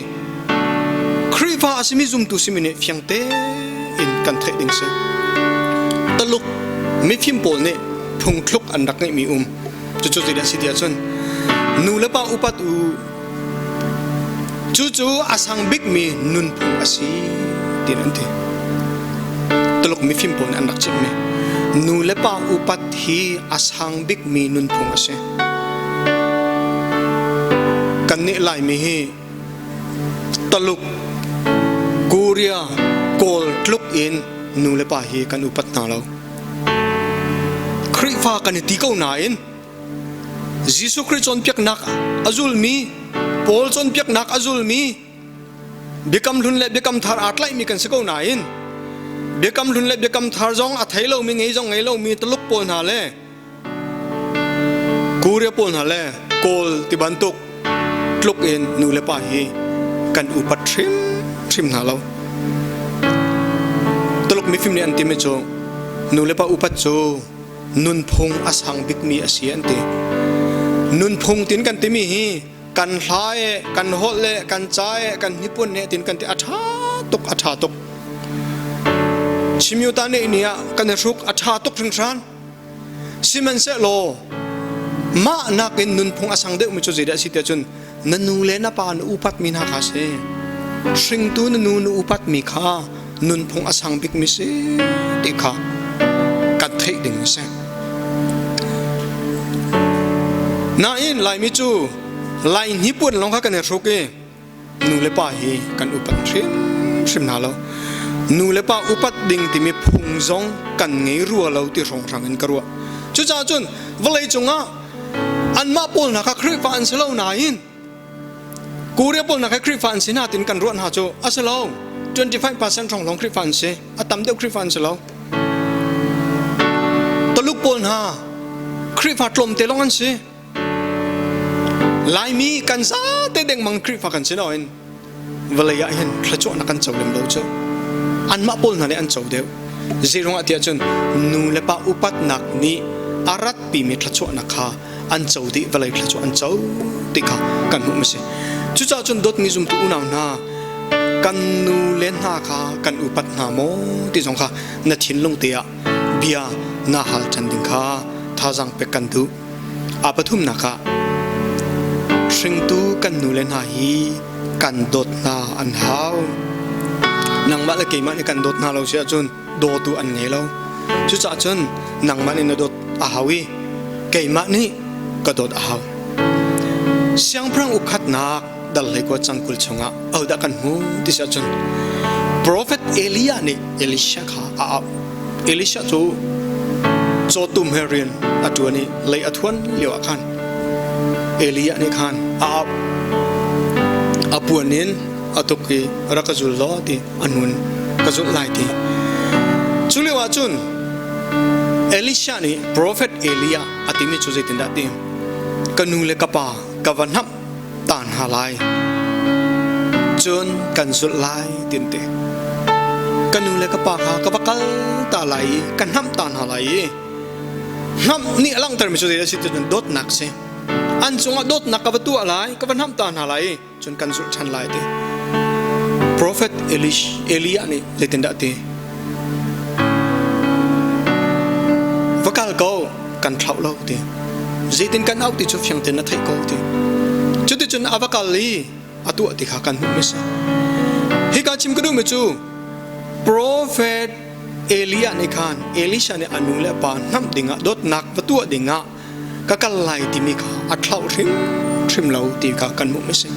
S1: Khrihfa a simi zumtu simi nih fiang tein kan theih ding si. Taluk mifim pawl nih phungthluk an rak ngeihmi um. Cucu zeidah a si ti ahcun nu le pa upat u cucu a sang bikmi nunphung a si tiin an ti. Tuluk mifim pawl nih an rak chimhmi nu le pa upat hi a sang bikmi nunphung a si. Kannih Laimi hi Taluk, Korea, Kawl tluk in nu le pa hi kan upat hna lo. Khrihfa kan i ti ko nain Jesuh Khrih cawnpiaknak a zulmi, Paul cawnpiaknak a zulmi, Biakam Hlun le Biakam Thar aa tlaihmi kan si ko nain Biakam Hlun le Biakam Thar zong a thei lomi ngei zong ngei lomi Tuluk pawl hna le Korea pawl hna le Kawl ti bantuk tluk in nu le pa hi kan upat hrimhrim hna lo. Tuluk mifim nih an timi cu nu le pa upat cu nunphung a sang bikmi a si an ti. Nunphung tin kan timi hi kan hla e, kan holh le, kan ca e, kan hnipuan e tin kan ti a ṭha tuk a ṭha tuk. Chimyuta nih ni ah kan i hruk a ṭha tuk hringhran. Sihmanhsehlaw mah nakin nunphung a sang deuhmi cu zeidah a si tiah cun na nu le na pa na upatmi hna kha a si. Hringtu na nu na upatmi kha nunphung a sang bikmi si ti kha kan theih ding a si. Nain Laimi cu Lai hnipuan lawng kha kan i hruk i nu le pa hi kan upat hrimhrim hna lo. Nu le pa upat ding timi phung zong kan ngei rua lo ti hrawnghrang in ka ruah. Cucaah cun vawlei cungah anmah pawl hna kha Khrihfa an si lo nain Korea pawl hna kha Khrihfa an si hna tin kan ruah hna cu a si lo. 25% hrawng lawng Khrihfa an si. A tam deuh Khrihfa an si lo. Taluk pawl hna Khrihfa tlawmte lawng an si. Laimi kan zate dengmang Khrihfa kan si nain vawlei ah hin thluachuahnak kan co lem lo cu. Anmah pawl hna nih an co deuh. Zeiruangah tiah cun nu le pa upatnak nih a ratpimi thluachuahnak kha an co dih vawlei thluachuah an co ti kha kan hmuh a si. Cucaah cun dawtmi zumtu unau hna kan nu le hna kha kan upat hna maw ti zong kha na thinlung te ah bia na hal ṭhan ding kha thazaang pek kan duh. A pathumnak ah hringtu kan nu le hna hi kan dawt hna an hau. Nangmah le keimah nih kan dawt hna lo si ahcun dawtu an ngei lo. Cucaah cun nangmah nih na dawt a hau i keimah nih ka dawt a hau. Siangpahrang ukhatnak dal hleikua cangkul chungah ahodah kan hmu ti si ahcun Prophet Elijah nih Elisha kha a auh. Elisha cu cawtum he rian a ṭuan i lei a thuan lio ah khan Elijah nih khan a auh. A puan in a tuk i rak ka zul law ti a nun ka zulh lai ti. Cu lio ah cun Elisha nih Prophet Elijah a timi cu zeitindah ti? Ka nu le ka pa ka va hnamh ta hna lai. Cun kan zulh lai tin ti. Ka nu le ka pa kha ka va kal ta lai i ka hnamh ta hna lai i hnamh nih a langhtermi cu zei a si ti cun dawtnak si. An cungah dawtnak ka va tuah lai, ka va hnamh ta hna lai i cun kan zulh ṭhan lai ti. Prophet Elish, Elijah nih zeitindah a ti? Va kal ko, kan thlauh lo ti. Zeitin kan auh ti cu fiang tein na theih ko ti. Cuticun a va kal i a tuah ti kha kan hmuh mi si. Hika chim ka duhmi cu Prophet Elijah nih khan Elisha nih a nu le a pa hnamh dingah dawtnak va tuah dingah ka kal lai timi kha a thlauh hrimhrim lo ti kha kan hmuh mi si.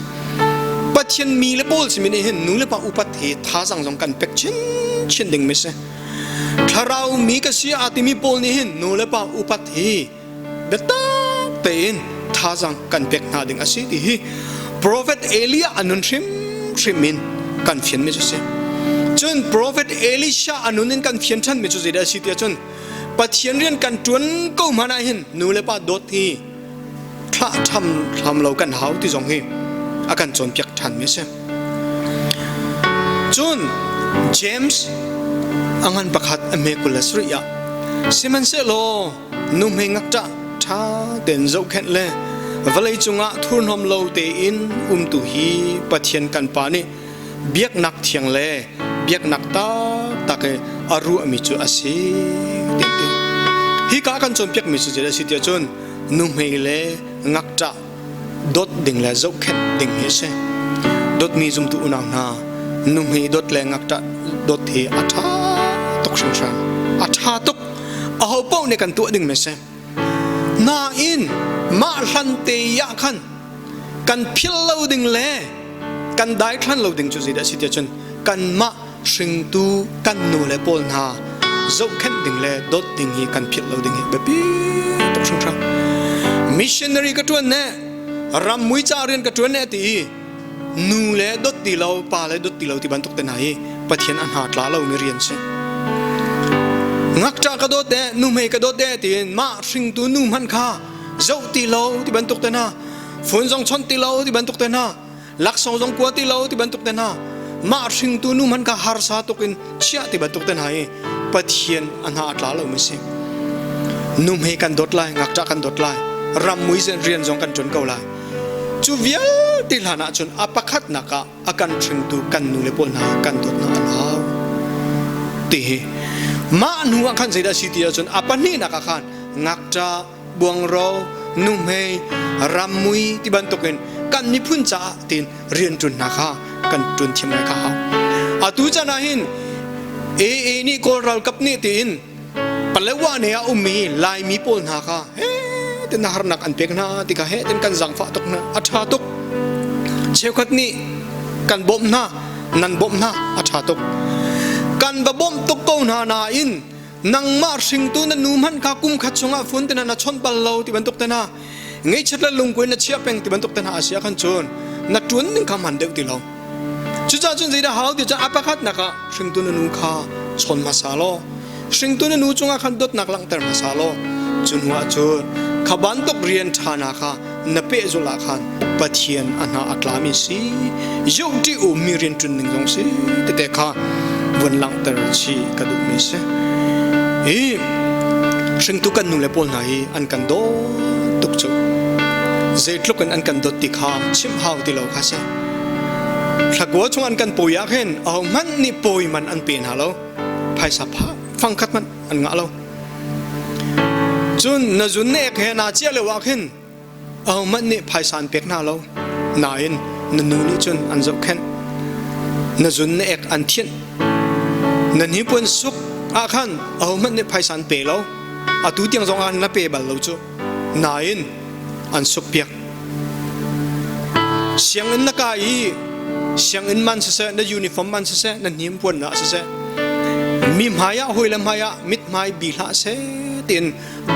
S1: Pathian mi le pawl simi nih hin nu le pa upat hi thazang zong kan pek chinchin ding mi si. Thlarau mi ka si a timi pawl nih hin nu le pa upat hi biatak tein thazang kan pek hna ding a si ti hi Prophet Elijah a nun hrimhrim in kan fian mi cu si. Cun Prophet Elisha a nun in kan fian ṭhan mi cu zeidah a si tiah cun Pathian rian kan ṭuan ko hmanh ah hin nu le pa dawt hi thlah ṭham hlam lo kan hau ti zong hi a kan cawnpiak ṭhan mi a si. Cun James a ngan pakhat a hme 27 ah sihmanhsehlaw nuhmei ngakṭah ṭha tein zohkhenh le vawlei cungah thurhnawm lo tein umtu hi Pathian kan Pa nih biaknak thiang le biaknak taktak i a ruahmi cu a si ti ti. Hika kan cawnpiakmi cu zei a si tiah cun nuhmei le ngakṭah dawt ding le zohkhenh ding hi a si. Dawtmi zumtu unau hna, nuhmei dawt le ngakṭah dawt hi a ṭha tuk hringhran. A ṭha tuk. Aho paoh nih kan tuah ding mi a si. Nain mah hlan te ah khan kan philh lo ding le kan daithlan lo ding cu zeidah a si tiah cun kanmah hringtu kan nu le pawl hna zohkhenh ding le dawt ding hi kan philh lo ding hi biapi tuk hringhran. Missionary ka ṭuan ne, ram mui ca rian ka ṭuan ne ti i nu le dawt ti lo, pa le dawt ti lo ti bantuk te hna hi Pathian a hna tla lomi rian si. Ngakṭah ka dawt e, nuhmei ka dawt e tiin mah hringtu nu hmanh kha zoh ti lo ti bantuk te hna, phone zong chawnh ti lo ti bantuk te hna, laksawng zong kua ti lo ti bantuk te hna, mah hringtu nu hmanh kha harsa tuk in chiah ti bantuk te hna hi Pathian a hna a tla lomi si. Nuhmei kan dawt lai, ngakṭah kan dawt lai, ram mui rian zong kan ṭuan ko lai. Cu vialte hlan ah cun a pakhatnak ah a kan hringtu kan nu le pawl hna kan dawt hna an hau ti hi mah hnu ah khan zeidah si ti ahcun a pahnihnak ah khan ngakṭah buangro nuhmei rammui ti bantukin kan miphun caah tiin rian ṭun hna kha kan ṭun thiam lai kha hau atu chan ah hin AA nih Kawl ralkap nih tiin Palewa ne ah ummi Laimi pawl hna kha he tin harnak an pek hna ti kha he tin kan zangfah tuk hna. A ṭha tuk. Cheukhat nih kan bawmh hna, nan bawmh hna, a ṭha tuk. Kan va bawmh tuk ko hna nain nangmah hringtu na nu hmanh kha kum khat chungah fun te na chawnh bal lo ti bantuk te hna ngeichat le lungkuai na chiah peng ti bantuk te hna a si ahkhan cun na ṭuan ning kha hman deuh ti lo. Cucaah cun zeidah hau ti cun a pakhatnak ah hringtu na nu kha chawn hmasa law hringtu na nu cungah khan dawtnak langhter hmasa law cu hnu ah cun kha bantuk rian ṭha hna kha na pehzulh ah khan Pathian a hna a tlami si zohṭi ummi rian ṭun ning zong si tete kha vun langhter chih ka duhmi si. Hi hringtu kan nu le pawl hna hi an kan dawt tuk cu zeitluk in an kan dawt ti kha chimh hau ti lo kha si. Thlakua chung an kan pawi ah khin ahohmanh nih pawi man an pe hna lo. Phaisa fangkhat hmanh an ngah lo. Cun na zun na ek he naa ciah lio ah khin ahohmanh nih phaisa an pek hna lo. Nain na nu nih cun an zohkhenh. Na zun na ek an thianh. Na hnipuan suk ah khan ahohmanh nih phaisa an pe lo. Atu tiang zong ah na pe bal lo cu. Nain an sukpiak. Sianginn na kai i sianginn man siseh, na uniform man siseh, na hnipuan ah siseh, mi hmai ah hawi le hmai ah mithmai bi hlah seh tiin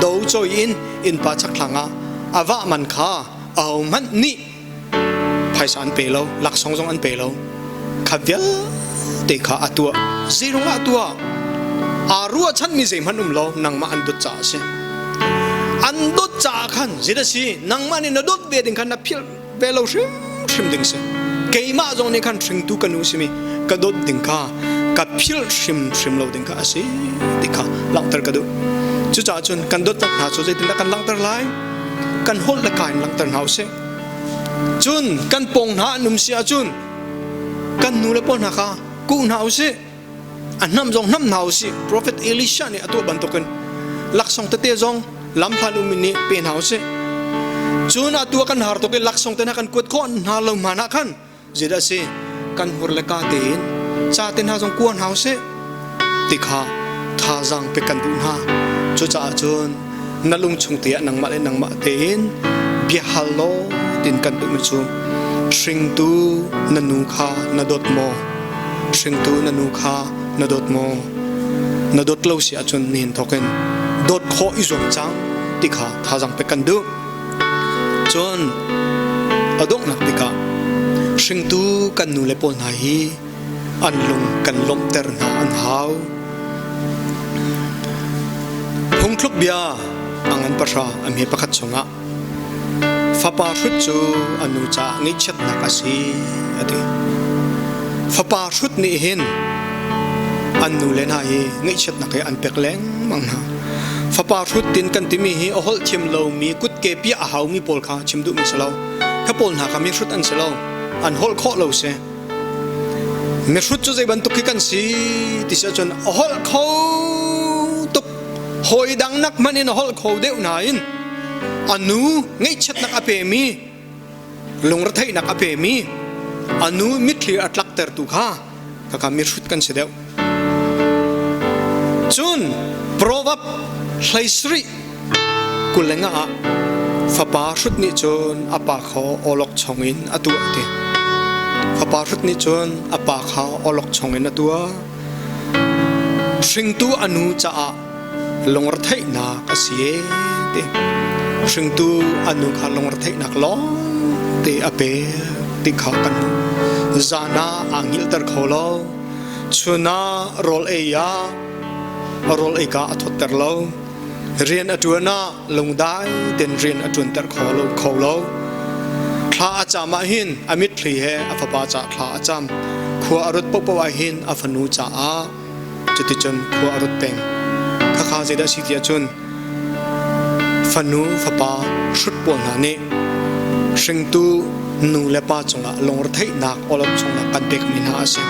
S1: do choi in innpa chakthlang ah a vah man kha ahohmanh nih phaisa an pe lo, laksawng zong an pe lo. Kha vialte kha a tuah. Zeirung ah a tuah? Aa ruahchanmi zeihmanh um lo, nangmah an dawt caah a si. An dawt caah khan zeidah a si? Nangmah nih na dawt ve ding khan na philh ve lo hrimhrim ding si. Keimah zong nih khan hringtu ka nu simi ka dawt ding kha ka philh hrimhrim lo ding kha a si ti kha langhter ka duh. Cucaah cun kan dawtnak hna cu zeitindah kan langhter lai? Kan holh le ka in langhter hna usih. Cun kan pawng hna an um si ahcun kan nu le pawl hna kha kuh hna usih. A hnam zong hnam hna usih. Profet Elisha nih a tuah bantukin laksawng tete zong lamhlan ummi nih pe hna usih. Cun atu ah kan har tuk i laksawng te hna kan kuat khawh hna lo hmanh ah khan zeidah a si kan hmur le ka tein ca te hna zong kua hna usih ti kha thazaang pek kan duh hna. Cucaah cun na lung chung te ah nangmah le nangmah tein bia hal law tin kan duhmi cu hringtu na nu kha na dawt maw? Hringtu na nu kha na dawt maw? Na dawt lo si ahcun nihin thawk in dawt khawh i zuam cang ti kha thazaang pek kan duh. Cun a donghnak bik ah hringtu kan nu le pawl hna hi an lung kan lawmhter hna an hau. Phungthluk bia a ngan pahra a hme pakhat chungah fapa hrut cu a nu caah ngaihchiatnak a si a ti. Fapa hrut nih hin an nu le hna hi ngaihchiatnak hi an pek lengmang hna. Fapa hrut tin kan timi hi a holh thiam lomi kutke piah a haumi pawl kha chim duhmi si lo. Kha pawl hna kha mi hrut an si lo. An holh khawh lo si. Mihrut cu zei bantuk khi kan si ti si ahcun a holh kho tuk hawi dang nak hmanh in a holh kho deuh nain a nu ngaihchiatnak a pemi lungretheihnak a pemi a nu mitthli a tlaktertu kha khakha mihrut kan si deuh. Cun Proverb 17 20 ah fapa hrut nih cun a pa kha awlokchong in a tuah ti. Fapa hrut nih cun a pa kha awlokchong in a tuah. Hringtu a nu caah lungretheihnak a si e ti. Hringtu a nu kha lungretheihnak lawng te a pek ti kha kan hmuh. Zan ah aa hngilhter kho lo. Chun ah rawl ei ah rawl ei ka a thawtter lo. Rian a ṭuan ah lungdai tein rian a ṭuanter kho lo kho lo. Thla a cam ah hin a mitthli he a fapa caah thla a cam. Khua a ruat paohpaoh ah hin a fanu caah cuticun khua a ruat peng. Khakha zeidah a si ti ahcun fanu fapa hrut pawl hna nih hringtu nu le pa cungah lungretheihnak awlokchongnak kan pekmi hna a si.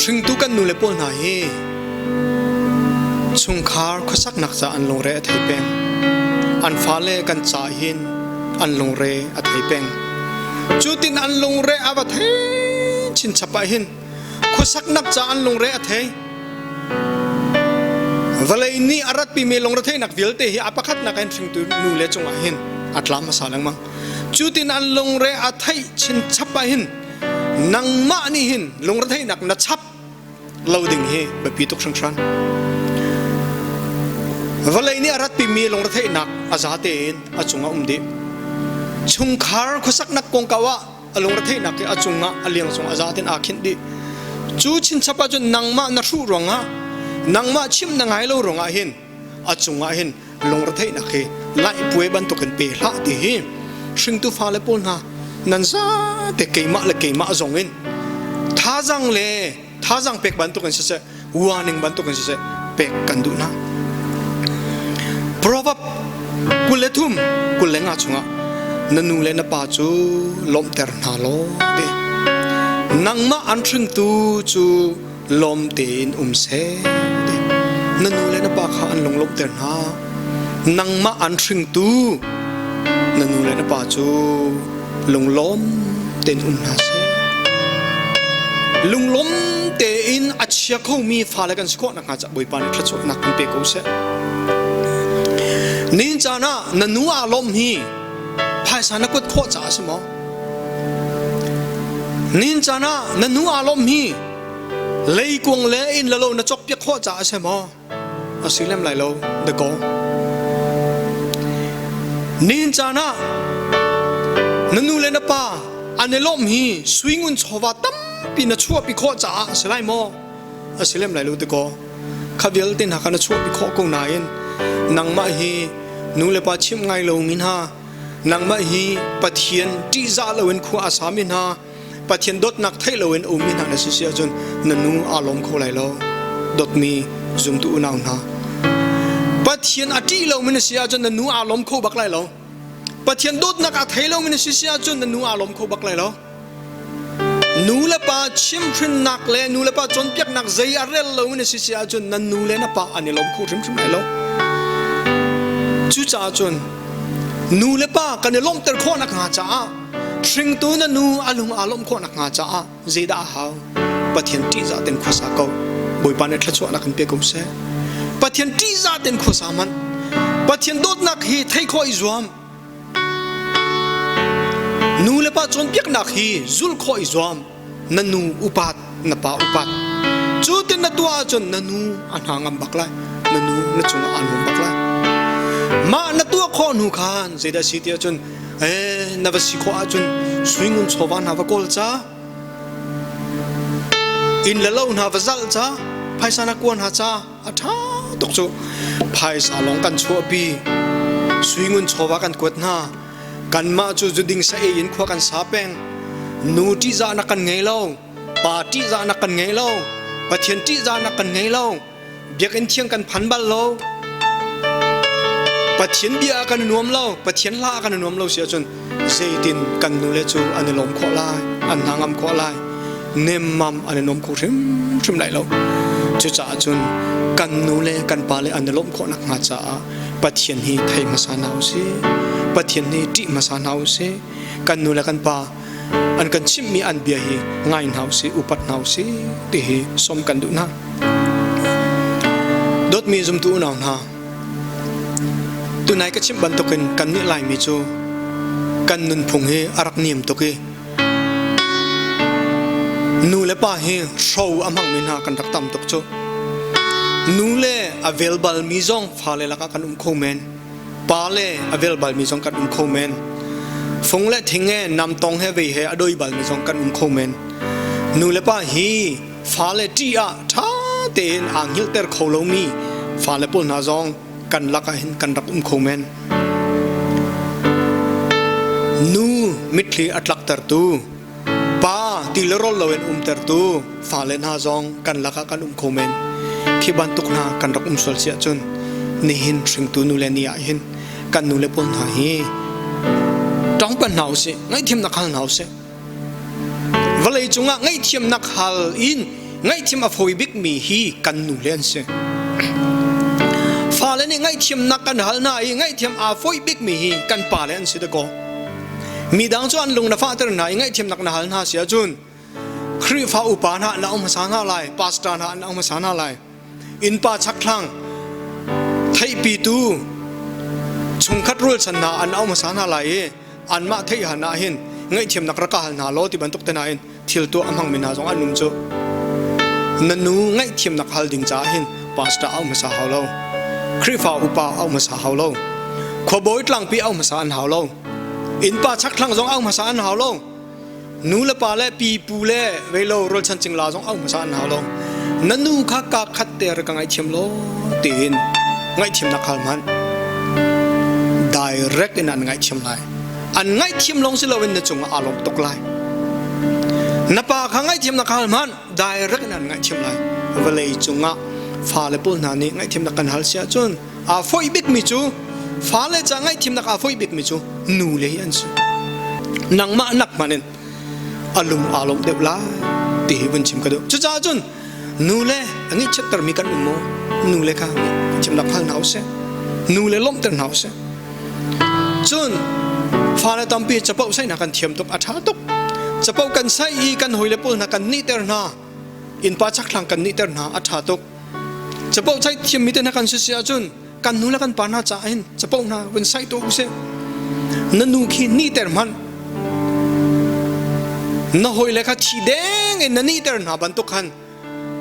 S1: Hringtu kan nu le pawl hna hi chungkhar khuasaknak ca an lungre a thei peng. An fale kan ca hin an lungre a thei peng. Cutin an lungre a va thei chinchap ah hin khuasaknak ca an lungre a thei. Vawlei nih a ratpimi lungretheihnak vialte hi a pakhatnak in hringtu nu le cungah hin a tla hmasa lengmang. Cutin an lungre a theih chinchap ah hin nangmah nih hin lungretheihnak na chap lo ding hi biapi tuk hringhran. Vawlei nih a ratpimi lungretheihnak a za tein a cungah um dih. Chungkhar khuasaknak kongkau ah a lungretheihnak hi a cungah a liang cung a za tein aa khinh dih. Cu chinchap ahcun nangmah na hruh ruangah nangmah chim na ngai lo ruangah hin a cungah hin lungretheihnak hi laihpuai bantukin pe hlah ti hi hringtu fale pawl hna nan zate keimah le keimah zong in thazang le thazang pek bantukin siseh warning bantukin siseh pek kan duh hna. Proverb 23 25 chungah na nu le na pa cu lawmhter hna law ti nangmah an hringtu cu lawm tein um seh ti na nu le na pa kha an lung lawmhter hna nangmah an hringtu na nu le na pa cu lunglawm tein um hna seh lunglawm tein a chia khomi fale kan si khawh nakhnga ca Bawipa nih thluachuahnak kan pe ko seh nin caan ah na nu aa lawm hi phaisa na kuat khawh caah a si maw nin caan ah na nu aa lawm hi leikuang le inn le lo na cawk piak khawh caah a si maw A si lem lai lo dakaw. Nihin caan ah na nu le na pa an i lawmh hi suingun chawva tampi na chuahpi khawh caah a si lai maw? A si lem lai lo dakaw. Kha vialte hna kha na chuahpi khawh ko nain nangmah hi nu le pa chimh ngai lomi hna, nangmah hi Pathian ṭihzah loin khua a sami hna, Pathian dawtnak theih loin ummi hna na si si ahcun na nu aa lawm kho lai lo. Dawtmi zumtu unau hna. Pathian a ṭih lomi na si ahcun na nu aa lawm kho bak lai lo. Pathian dawtnak a thei lomi na si si ahcun na nu aa lawm kho bak lai lo. Nu le pa chimhrinnak le nu le pa cawnpiaknak zei a rel lomi na si si ahcun na nu le na pa an i lawm kho hrimhrim lai lo. Cucaah cun nu le pa kan i lawmhter khawh nakhnga caah Hringtu na nu a lung aa lawmh khawh nakhnga caah zeidah a hau? Pathian ṭihzah tein khuasa ko. Bawipa nih thluachuahnak in pe ko seh. Pathian ṭihzah tein khuasa hmanh. Pathian dawtnak hi thei khawh i zuam. Nu le pa cawnpiaknak hi zulh khawh i zuam. Na nu upat, na pa upat. Cu tin na tuah ahcun na nu a hna ngam bak lai. Na nu na cungah aa nuam bak lai. Mah na tuah khawh hnu khan zeidah si ti ahcun ee na va si khawh ahcun suingun chawva hna va kawl ca inn le lo hna va zalh ca phaisa na kua hna ca a ṭha tuk cu phaisa lawng kan chuahpi suingun chawva kan kuat hna kanmah cu zuding sa ei in khua kan sa peng nu ṭihzahnak kan ngei lo pa ṭihzahnak kan ngei lo Pathian ṭihzahnak kan ngei lo biakinn thiang kan phan bal lo Pathian bia kan nuam lo Pathian hla kan nuam lo si ahcun zeitin kan nu le cu an i lawm khawh lai an hna ngam khawh lai nemmam an i nuam kho hrimhrim lai lo cucaah cun kan nu le kan pa le an i lawmh khawh nakhnga caah Pathian hi thei hmasa hna usih Pathian hi ṭih hmasa hna usih kan nu le kan pa an kan chimhmi an bia hi ngai hna usih upat hna usih ti hi som kan duh hna dawtmi zumtu unau hna tunai ka chimh bantukin kan nih Laimi cu kan nunphung hi a rak niam tuk i nu le pa hi hro a hmangmi hna kan rak tam tuk cu nu le a vel balmi zong fale lakah kan um kho men pa le a vel balmi zong kan um kho men fung le thing he namtong he vei he a doi balmi zong kan um kho men nu le pa hi fale ṭih ah ṭha tein aa hngilhter kho lomi fale pawl hna zong kan lakah hin kan rak um kho men nu mitthli a tlaktertu pa ti le rawl loin umtertu fale hna zong kan lakah kan um kho men khi bantuk hna kan rak um sual si ahcun nihin hringtu nu le ni ah hin kan nu le pawl hna hi tong pan hna usih ngaihthiamnak hal hna usih vawlei cungah ngaihthiamnak hal in ngaihthiam a fawi bikmi hi kan nu le an si fale nih ngaihthiamnak kan hal hna i ngaihthiam aa fawi bikmi hi kan pale an si dakaw midang cu an lung na fahter hna i ngaihthiamnak na hal hna si ahcun Khrihfa upa hna an um hmasa hna lai pastor hna an um hmasa hna lai innpa chakthlang. Theihpitu chungkhat rualchan hna an au hmasa hna lai i anmah theih han ah hin ngaihthiamnak rak ka hal hna law ti bantuk te hna in thil tuah a hmangmi hna zong an um cu. Na nu ngaihthiamnak hal ding caah hin pastor au hmasa hau lo. Khrihfa upa au hmasa hau lo. Khuabawi tlangpi au hmasa an hau lo. Innpa chakthlang zong au hmasa an hau lo. Nu le pa le pi pu le veilo rualchan cingla zong au hmasa an hau lo. Na nu kha ka khat te rak ka ngaihthiam law tiin ngaihthiamnak hal hmanh. Direct in an ngaihthiam lai. An ngaihthiam lawng si loin na cungah aa lawm tuk lai. Na pa kha ngaihthiamnak hal hmanh direct in an ngaihthiam lai. Vawlei cungah fale pawl hna nih ngaihthiamnak kan hal si ahcun aa foih bikmi cu fale ca ngaihthiamnak aa foih bikmi cu nu le hi an si. Nangmah nak hmanh in a lung aa lawmh deuh lai ti hi vun chim ka duh. Cucaah cun nu le a ngaihchiattermi kan um maw? Nu le kha ngaihthiamnak hal hna usih. Nu le lawmhter hna usih. Cun fale tampi capo saihnak kan thiam tuk, a ṭha tuk. Capo kan saih i kan hawile pawl hna kan nihter hna. Innpa chakthlang kan nihter hna, a ṭha tuk. Capo saih thiammi te hna kan si si ahcun kan nu le kan pa hna caah hin capo hna vun saih tuah usih. Na nu khi nihter hmanh. Na hawile kha thi deng in na nihter hna bantuk khan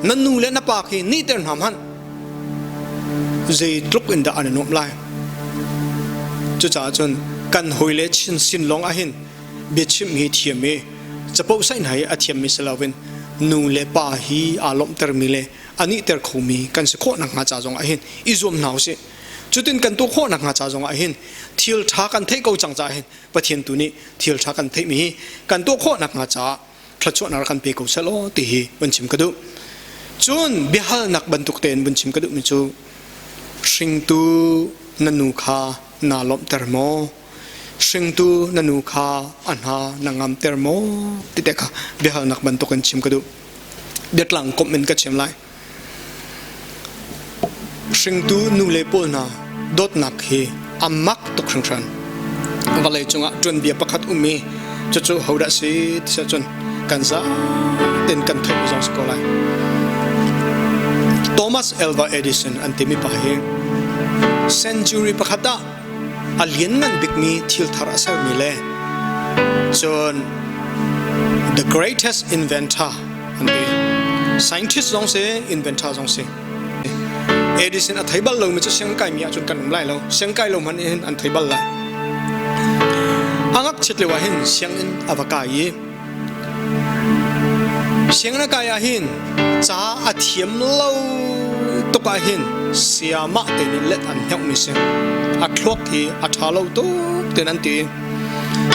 S1: na nu le na pa khi nihter hna hmanh zeitluk in dah an i nuamh lai. Cucaah cun kan hawile chin sin lawng ahhin biachimh hi thiam i capo saih hna hi a thiammi si loin nu le pa hi aa lawmhtermi le a nihter khomi kan si khawh nakhnga ca zong ahhin i zuam hna usih. Cutin kan tuah khawh nakhnga ca zong ahhin thil ṭha kan theih ko cang caah hin Pathian tu nih thil ṭha kan theihmi hi kan tuah khawh nakhnga caah thluachuahnak rak kan pe ko seh law ti hi vun chim ka duh. Cun biahalnak bantuk tein vun chim ka duhmi cu hringtu na nu kha naa lawmhter maw? Hringtu na nu kha a hna na ngamter maw? Ti te kha biahalnak bantuk in chim ka duh. Biatlang komh in ka chim lai. Hringtu nule pawl hna dawtnak hi a mak tuk hringhran. Vawlei cungah tuanbia pakhat um i cucu hodah si ti cun kan zaten kan theih zong si ko lai. Thomas Alva Edison an timi pa hi century pakhat ah a lianngan bikmi thil thar a sermi le cun the greatest inventor an ti. Scientist zong si, inventor zong si. Edison a thei bal lomi cu siang kaimi ahcun kan um lai lo. Siang kai lo hmanh hin an thei bal lai. A ngakchiat lio ah hin sianginn a va kai i sianginn a kai ah hin ca a thiam lo tuk ah hin sayamah te nih let an hneuhmi si. A thluak hi a ṭha lo tuk ten an ti.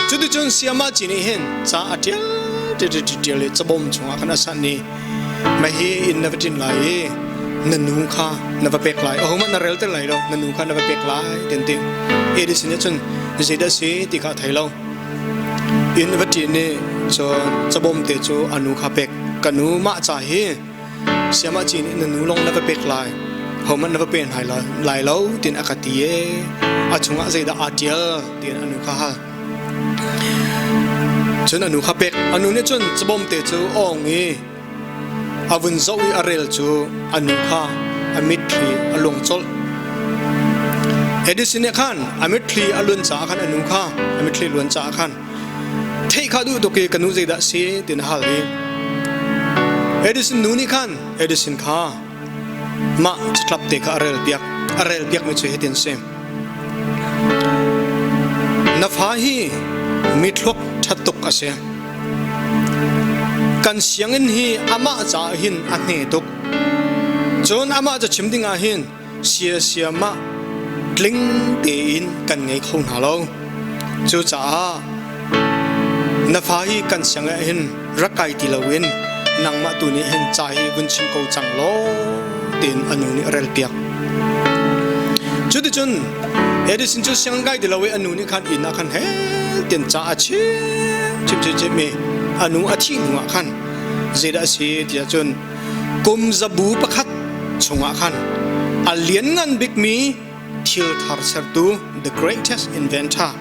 S1: Cuticun sayamah ci nih hin ca a ṭial ṭial i cabawm chungah khan a sanh i Mah hi inn na va ṭin lai i na nu kha na va pek lai. Ahohmanh na rel ter lai lo, na nu kha na va pek lai ti an ti. Edison nih cun zeidah a si ti kha a thei lo. Inn va ṭin i cun cabawm te cu a nu kha pek. Ka nu mah ca hi siamah ci nih na nu lawng na va pek lai. Hohmanh na va pe hna lai lo tiin a ka ti ee. A chungah zeidah aa ṭial tiin a nu kha hal. Cun a nu kha pek. A nu nih cun cabawm te cu awng i a vun zoh i a rel cu a nu kha a mitthli a luang colh. Edison nih khan a mitthli a luan caah khan a nu kha a mitthli luan caah khan theih kha duh tuk i ka nu zeidah si tiin a hal i Edison nu nih khan Edison kha mah catlap te kha a rel piak. A rel piakmi cu hitin si. Na fa hi mithluak ṭha tuk a si. Kan sianginn hi amah caah hin a hme tuk. Cun amah ca chim ding ah hin siasiam ah tling tein kan ngei kho hna lo. Cucaah na fa hi kan sianginn ah hin rak kai ti loin nangmah tu nih hin ca hi vun chim ko cang law tiin a nu nih a relpiak. Cuticun Edison cu sianginn kai ti lo i a nu nih khan inn ah khan he tian ca a chim chim chim chim i a nu a thih hnu ah khan zeidah a si tiah cun kum zabu pakhat chungah khan a lianngan bikmi thil thar sertu the greatest inventor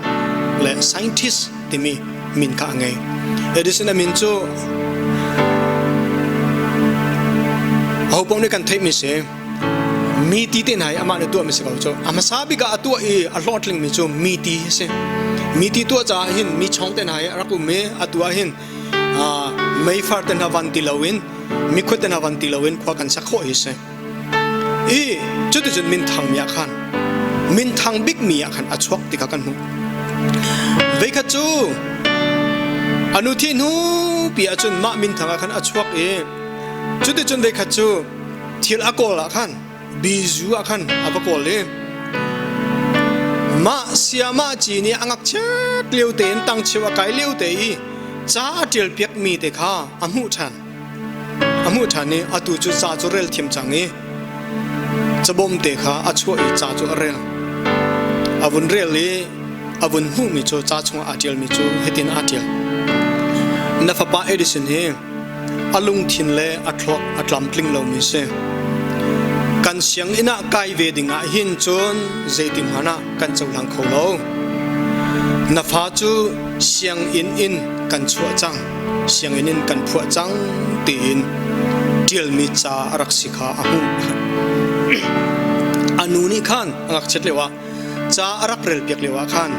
S1: le scientist timi min kha a ngei. Edison a min cu aho paoh nih kan theihmi si. Mi ti te hna hi amah nih tuahmi si ko cu. A hmasa bik ah a tuah i a hlawhtlingmi cu mi ti a si. Mi ti tuah caah hin mi chong te hna hi a rak um i atu ah hin meifar te hna van ti loin mikhuat te hna van ti loin khua kan sak khawh hi si. I cuticun minthang mi ah khan minthang bikmi ah khan a chuak ti kha kan hmuh. Veikhat cu anu thi hnu pi ahcun mah minthang ah khan a chuak i cuticun veikhat cu thil a kawl ah khan bizu ah khan a va kawl i mah siamah ci nih a ngakchiat lio tein tangcheu a kai lio te i ca a ṭial piak mi te kha a hmuh ṭhan. A hmuh ṭhan i atu cu ca cu rel thiam cang i cabawm te kha a chuah i ca cu a rel. A vun rel i a vun hmuhmi cu ca chungah aa ṭialmi cu hitin aa ṭial. Na fapa Edison hi a lungthin le a thluak a tlamtling lomi si. Kan sianginn ah kai ve ding ah hin cun zeitin hmanh ah kan cohlang kho lo. Na fa cu sianginn in kan chuah cang. Sianginn in kan phuah cang tiin ṭialmi ca a rak si kha a hmuh. A nu nih khan a ngakchiat lioah ca a rak relpiak lioah khan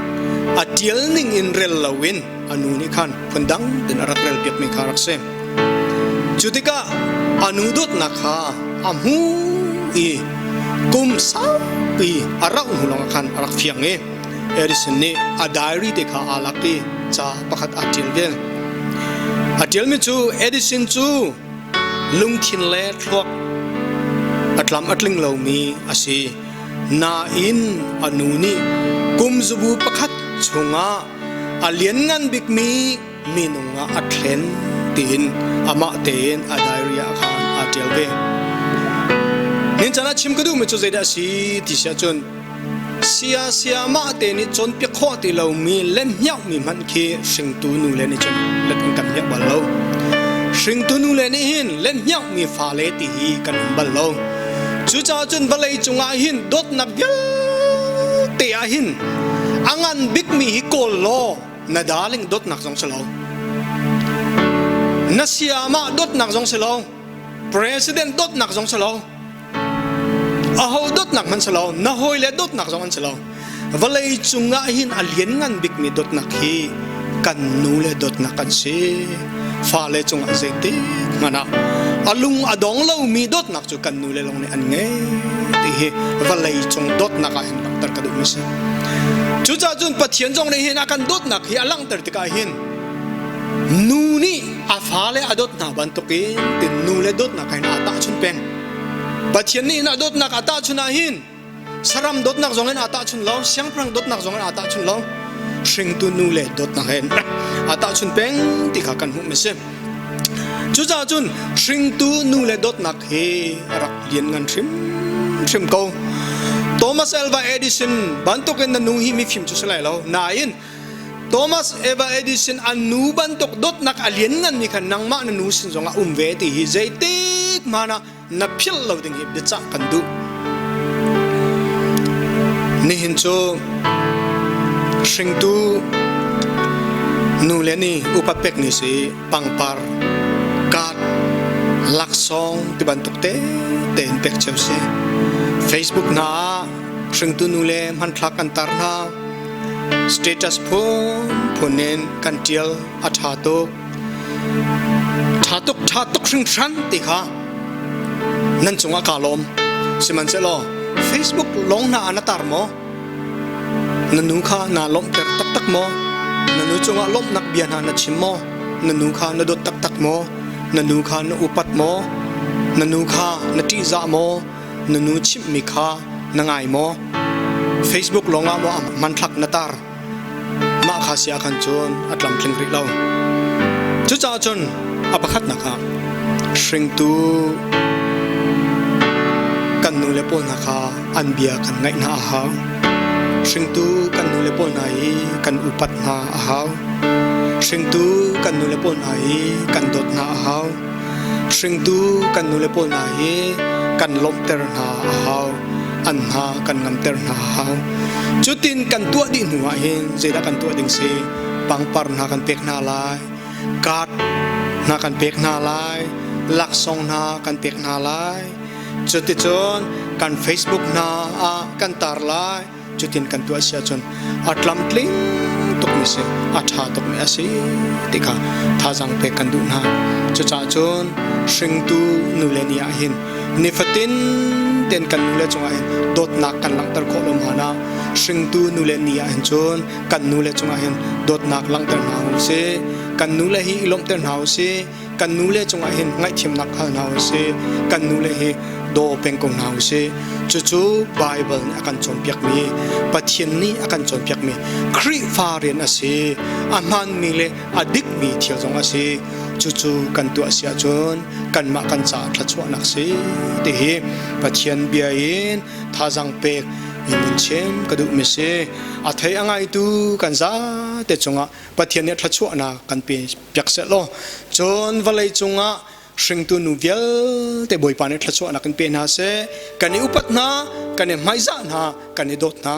S1: a ṭial ning in rel loin a nu nih khan phundang tein a rak relpiakmi kha a rak si. Cu tikah a nu dawtnak kha a hmu i kum saupi a rauh hnu lawngah khan a rak fiang i Edison nih a diary te kha aa lak i ca pakhat aa ṭial ve. A ṭialmi cu Edison cu lungthin le thluak a tlam a tling lomi a si. Nain a nu nih kum zabu pakhat chungah a lianngan bikmi minung ah a thlen tiin amah tein a diary ah khan aa ṭial ve. Ninchan ah chim ka duhmi cu zeidah a si ti si ahcun sia sia mah te nih cawnpiak khawh ti lomi lenhmiakmi hmanh khi hringtu nu le nih cun let in kan hmiak bal lo. Hringtu nu le nih hin lenhmiakmi fale ti hi kan um bal lo. Cucaah cun vawlei cungah hin dawtnak vialte ah hin a ngan bikmi hi kawl law na darling dawtnak zong si lo. Na siamah dawtnak zong si lo. President dawtnak zong si lo. Aho dawtnak hmanh si lo. Na hawile dawtnak zong an si lo. Vawlei cungah hin a lianngan bikmi dawtnak hi kan nu le dawtnak an si. Fale cungah zeitik hmanh ah a lung a dong lomi dawtnak cu kan nu le lawng nih an ngei ti hi vawlei cung dawtnak ah hin langhter ka duhmi si. Cucaah cun Pathian zong nih hin a kan dawtnak hi a langhter tikah hin nu nih a fale a dawt hna bantukin tin nu le dawtnak hin aa tahchun peng. Pathian nih hin a dawtnak aa tahchun ah hin saram dawtnak zong in aa tahchun lo, siangpahrang dawtnak zong in aa tahchun lo, hringtu nu le dawtnak hin aa tahchun peng ti kha kan hmuh mi si. Cucaah cun hringtu nu le dawtnak hi a rak lianngan hrimhrim ko. Thomas Alva Edison bantukin na nu hi mifim cu si lai lo, nain Thomas Eva Edison an nu bantuk dawtnak a liannganmi kha nangmah na nu sin zongah um ve ti hi zeitik hmanh ah na philh lo ding hi biacah kan duh. Nihin cu hringtu nu le ni upat pek ni si pangpar card laksawng ti bantuk te tein pek cio si. Facebook hna ah hringtu nu le hmanthlak kan tar hna. Status phun phun in kan tial a tha tuk. Ṭha tuk ṭha tuk hringhran ti kha nan cungah kaa lawm. Sihmanhsehlaw Facebook lawng hna ah na tar maw? Na nu kha naa lawmhter taktak maw? Na nu cungah lawmhnak bia hna na chim maw? Na nu kha na dawt taktak maw? Na nu kha na upat maw? Na nu kha na ṭihzah maw? Na nu chimhmi kha na ngai maw? Facebook lawngah maw hmanthlak na tar? Mah kha si ahkhan cun a tlamtling rih lo. Cucaah cun a pakhatnak ah hringtu kan nu le pawl hna kha an bia kan ngaih hna a hau. Hringtu kan nu le pawl hna hi kan upat hna a hau. Hringtu kan nu le pawl hna hi kan dawt hna a hau. Hringtu kan nu le pawl hna hi kan lawmhter hna a hau. An hna kan ngamter hna a hau. Cutin kan tuah dih hnu ah hin zeidah kan tuah ding si? Pangpar hna kan pek hna lai, card hna kan pek hna lai, laksawng hna kan pek hna lai. Cuticun kan Facebook hna ah kan tar lai. Cutin kan tuah si ahcun a tlamtling tukmi si, a ṭha tukmi a si ti kha thazaang pek kan duh hna. Cucaah cun hringtu nule ni ah hin nifatin ten kan nule cungah hin dawtnak kan langhter khawh lo hmanh ah hringtu nule ni ah hin cun kan nule cungah hin dawtnak langhter hna u sih. Kan nule hi i lawmhter hna u sih. Kan nule cungah hin ngaihthiamnak hal hna u sih. Kan nule hi daw peng ko hna u sih. Cucu Baibal nih a kan cawnpiakmi, Pathian nih a kan cawnpiakmi Khrihfa rian a si. A hmaanmi le a dikmi thil zong a si. Cucu kan tuah si ahcun kanmah kan caah thluachuahnak si ti hi Pathian bia in thazaang pek in vun chim ka duhmi si. A thei a ngaitu kan zate cungah Pathian nih thluachuahnak kan pe piak seh law cun vawlei cungah hringtu nu vialte Bawipa nih thluachuahnak in pe hna seh. Kan i upat hna, kan i hmaizah hna, kan i dawt hna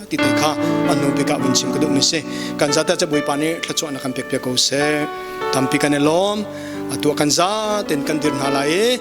S1: ti te kha a hnu bik ah vun chim ka duhmi si. Kan zate cu Bawipa nih thluachuahnak kan pek piak ko seh. Tampi kan i lawm. Atu ah kan zaten kan dir hna lai i.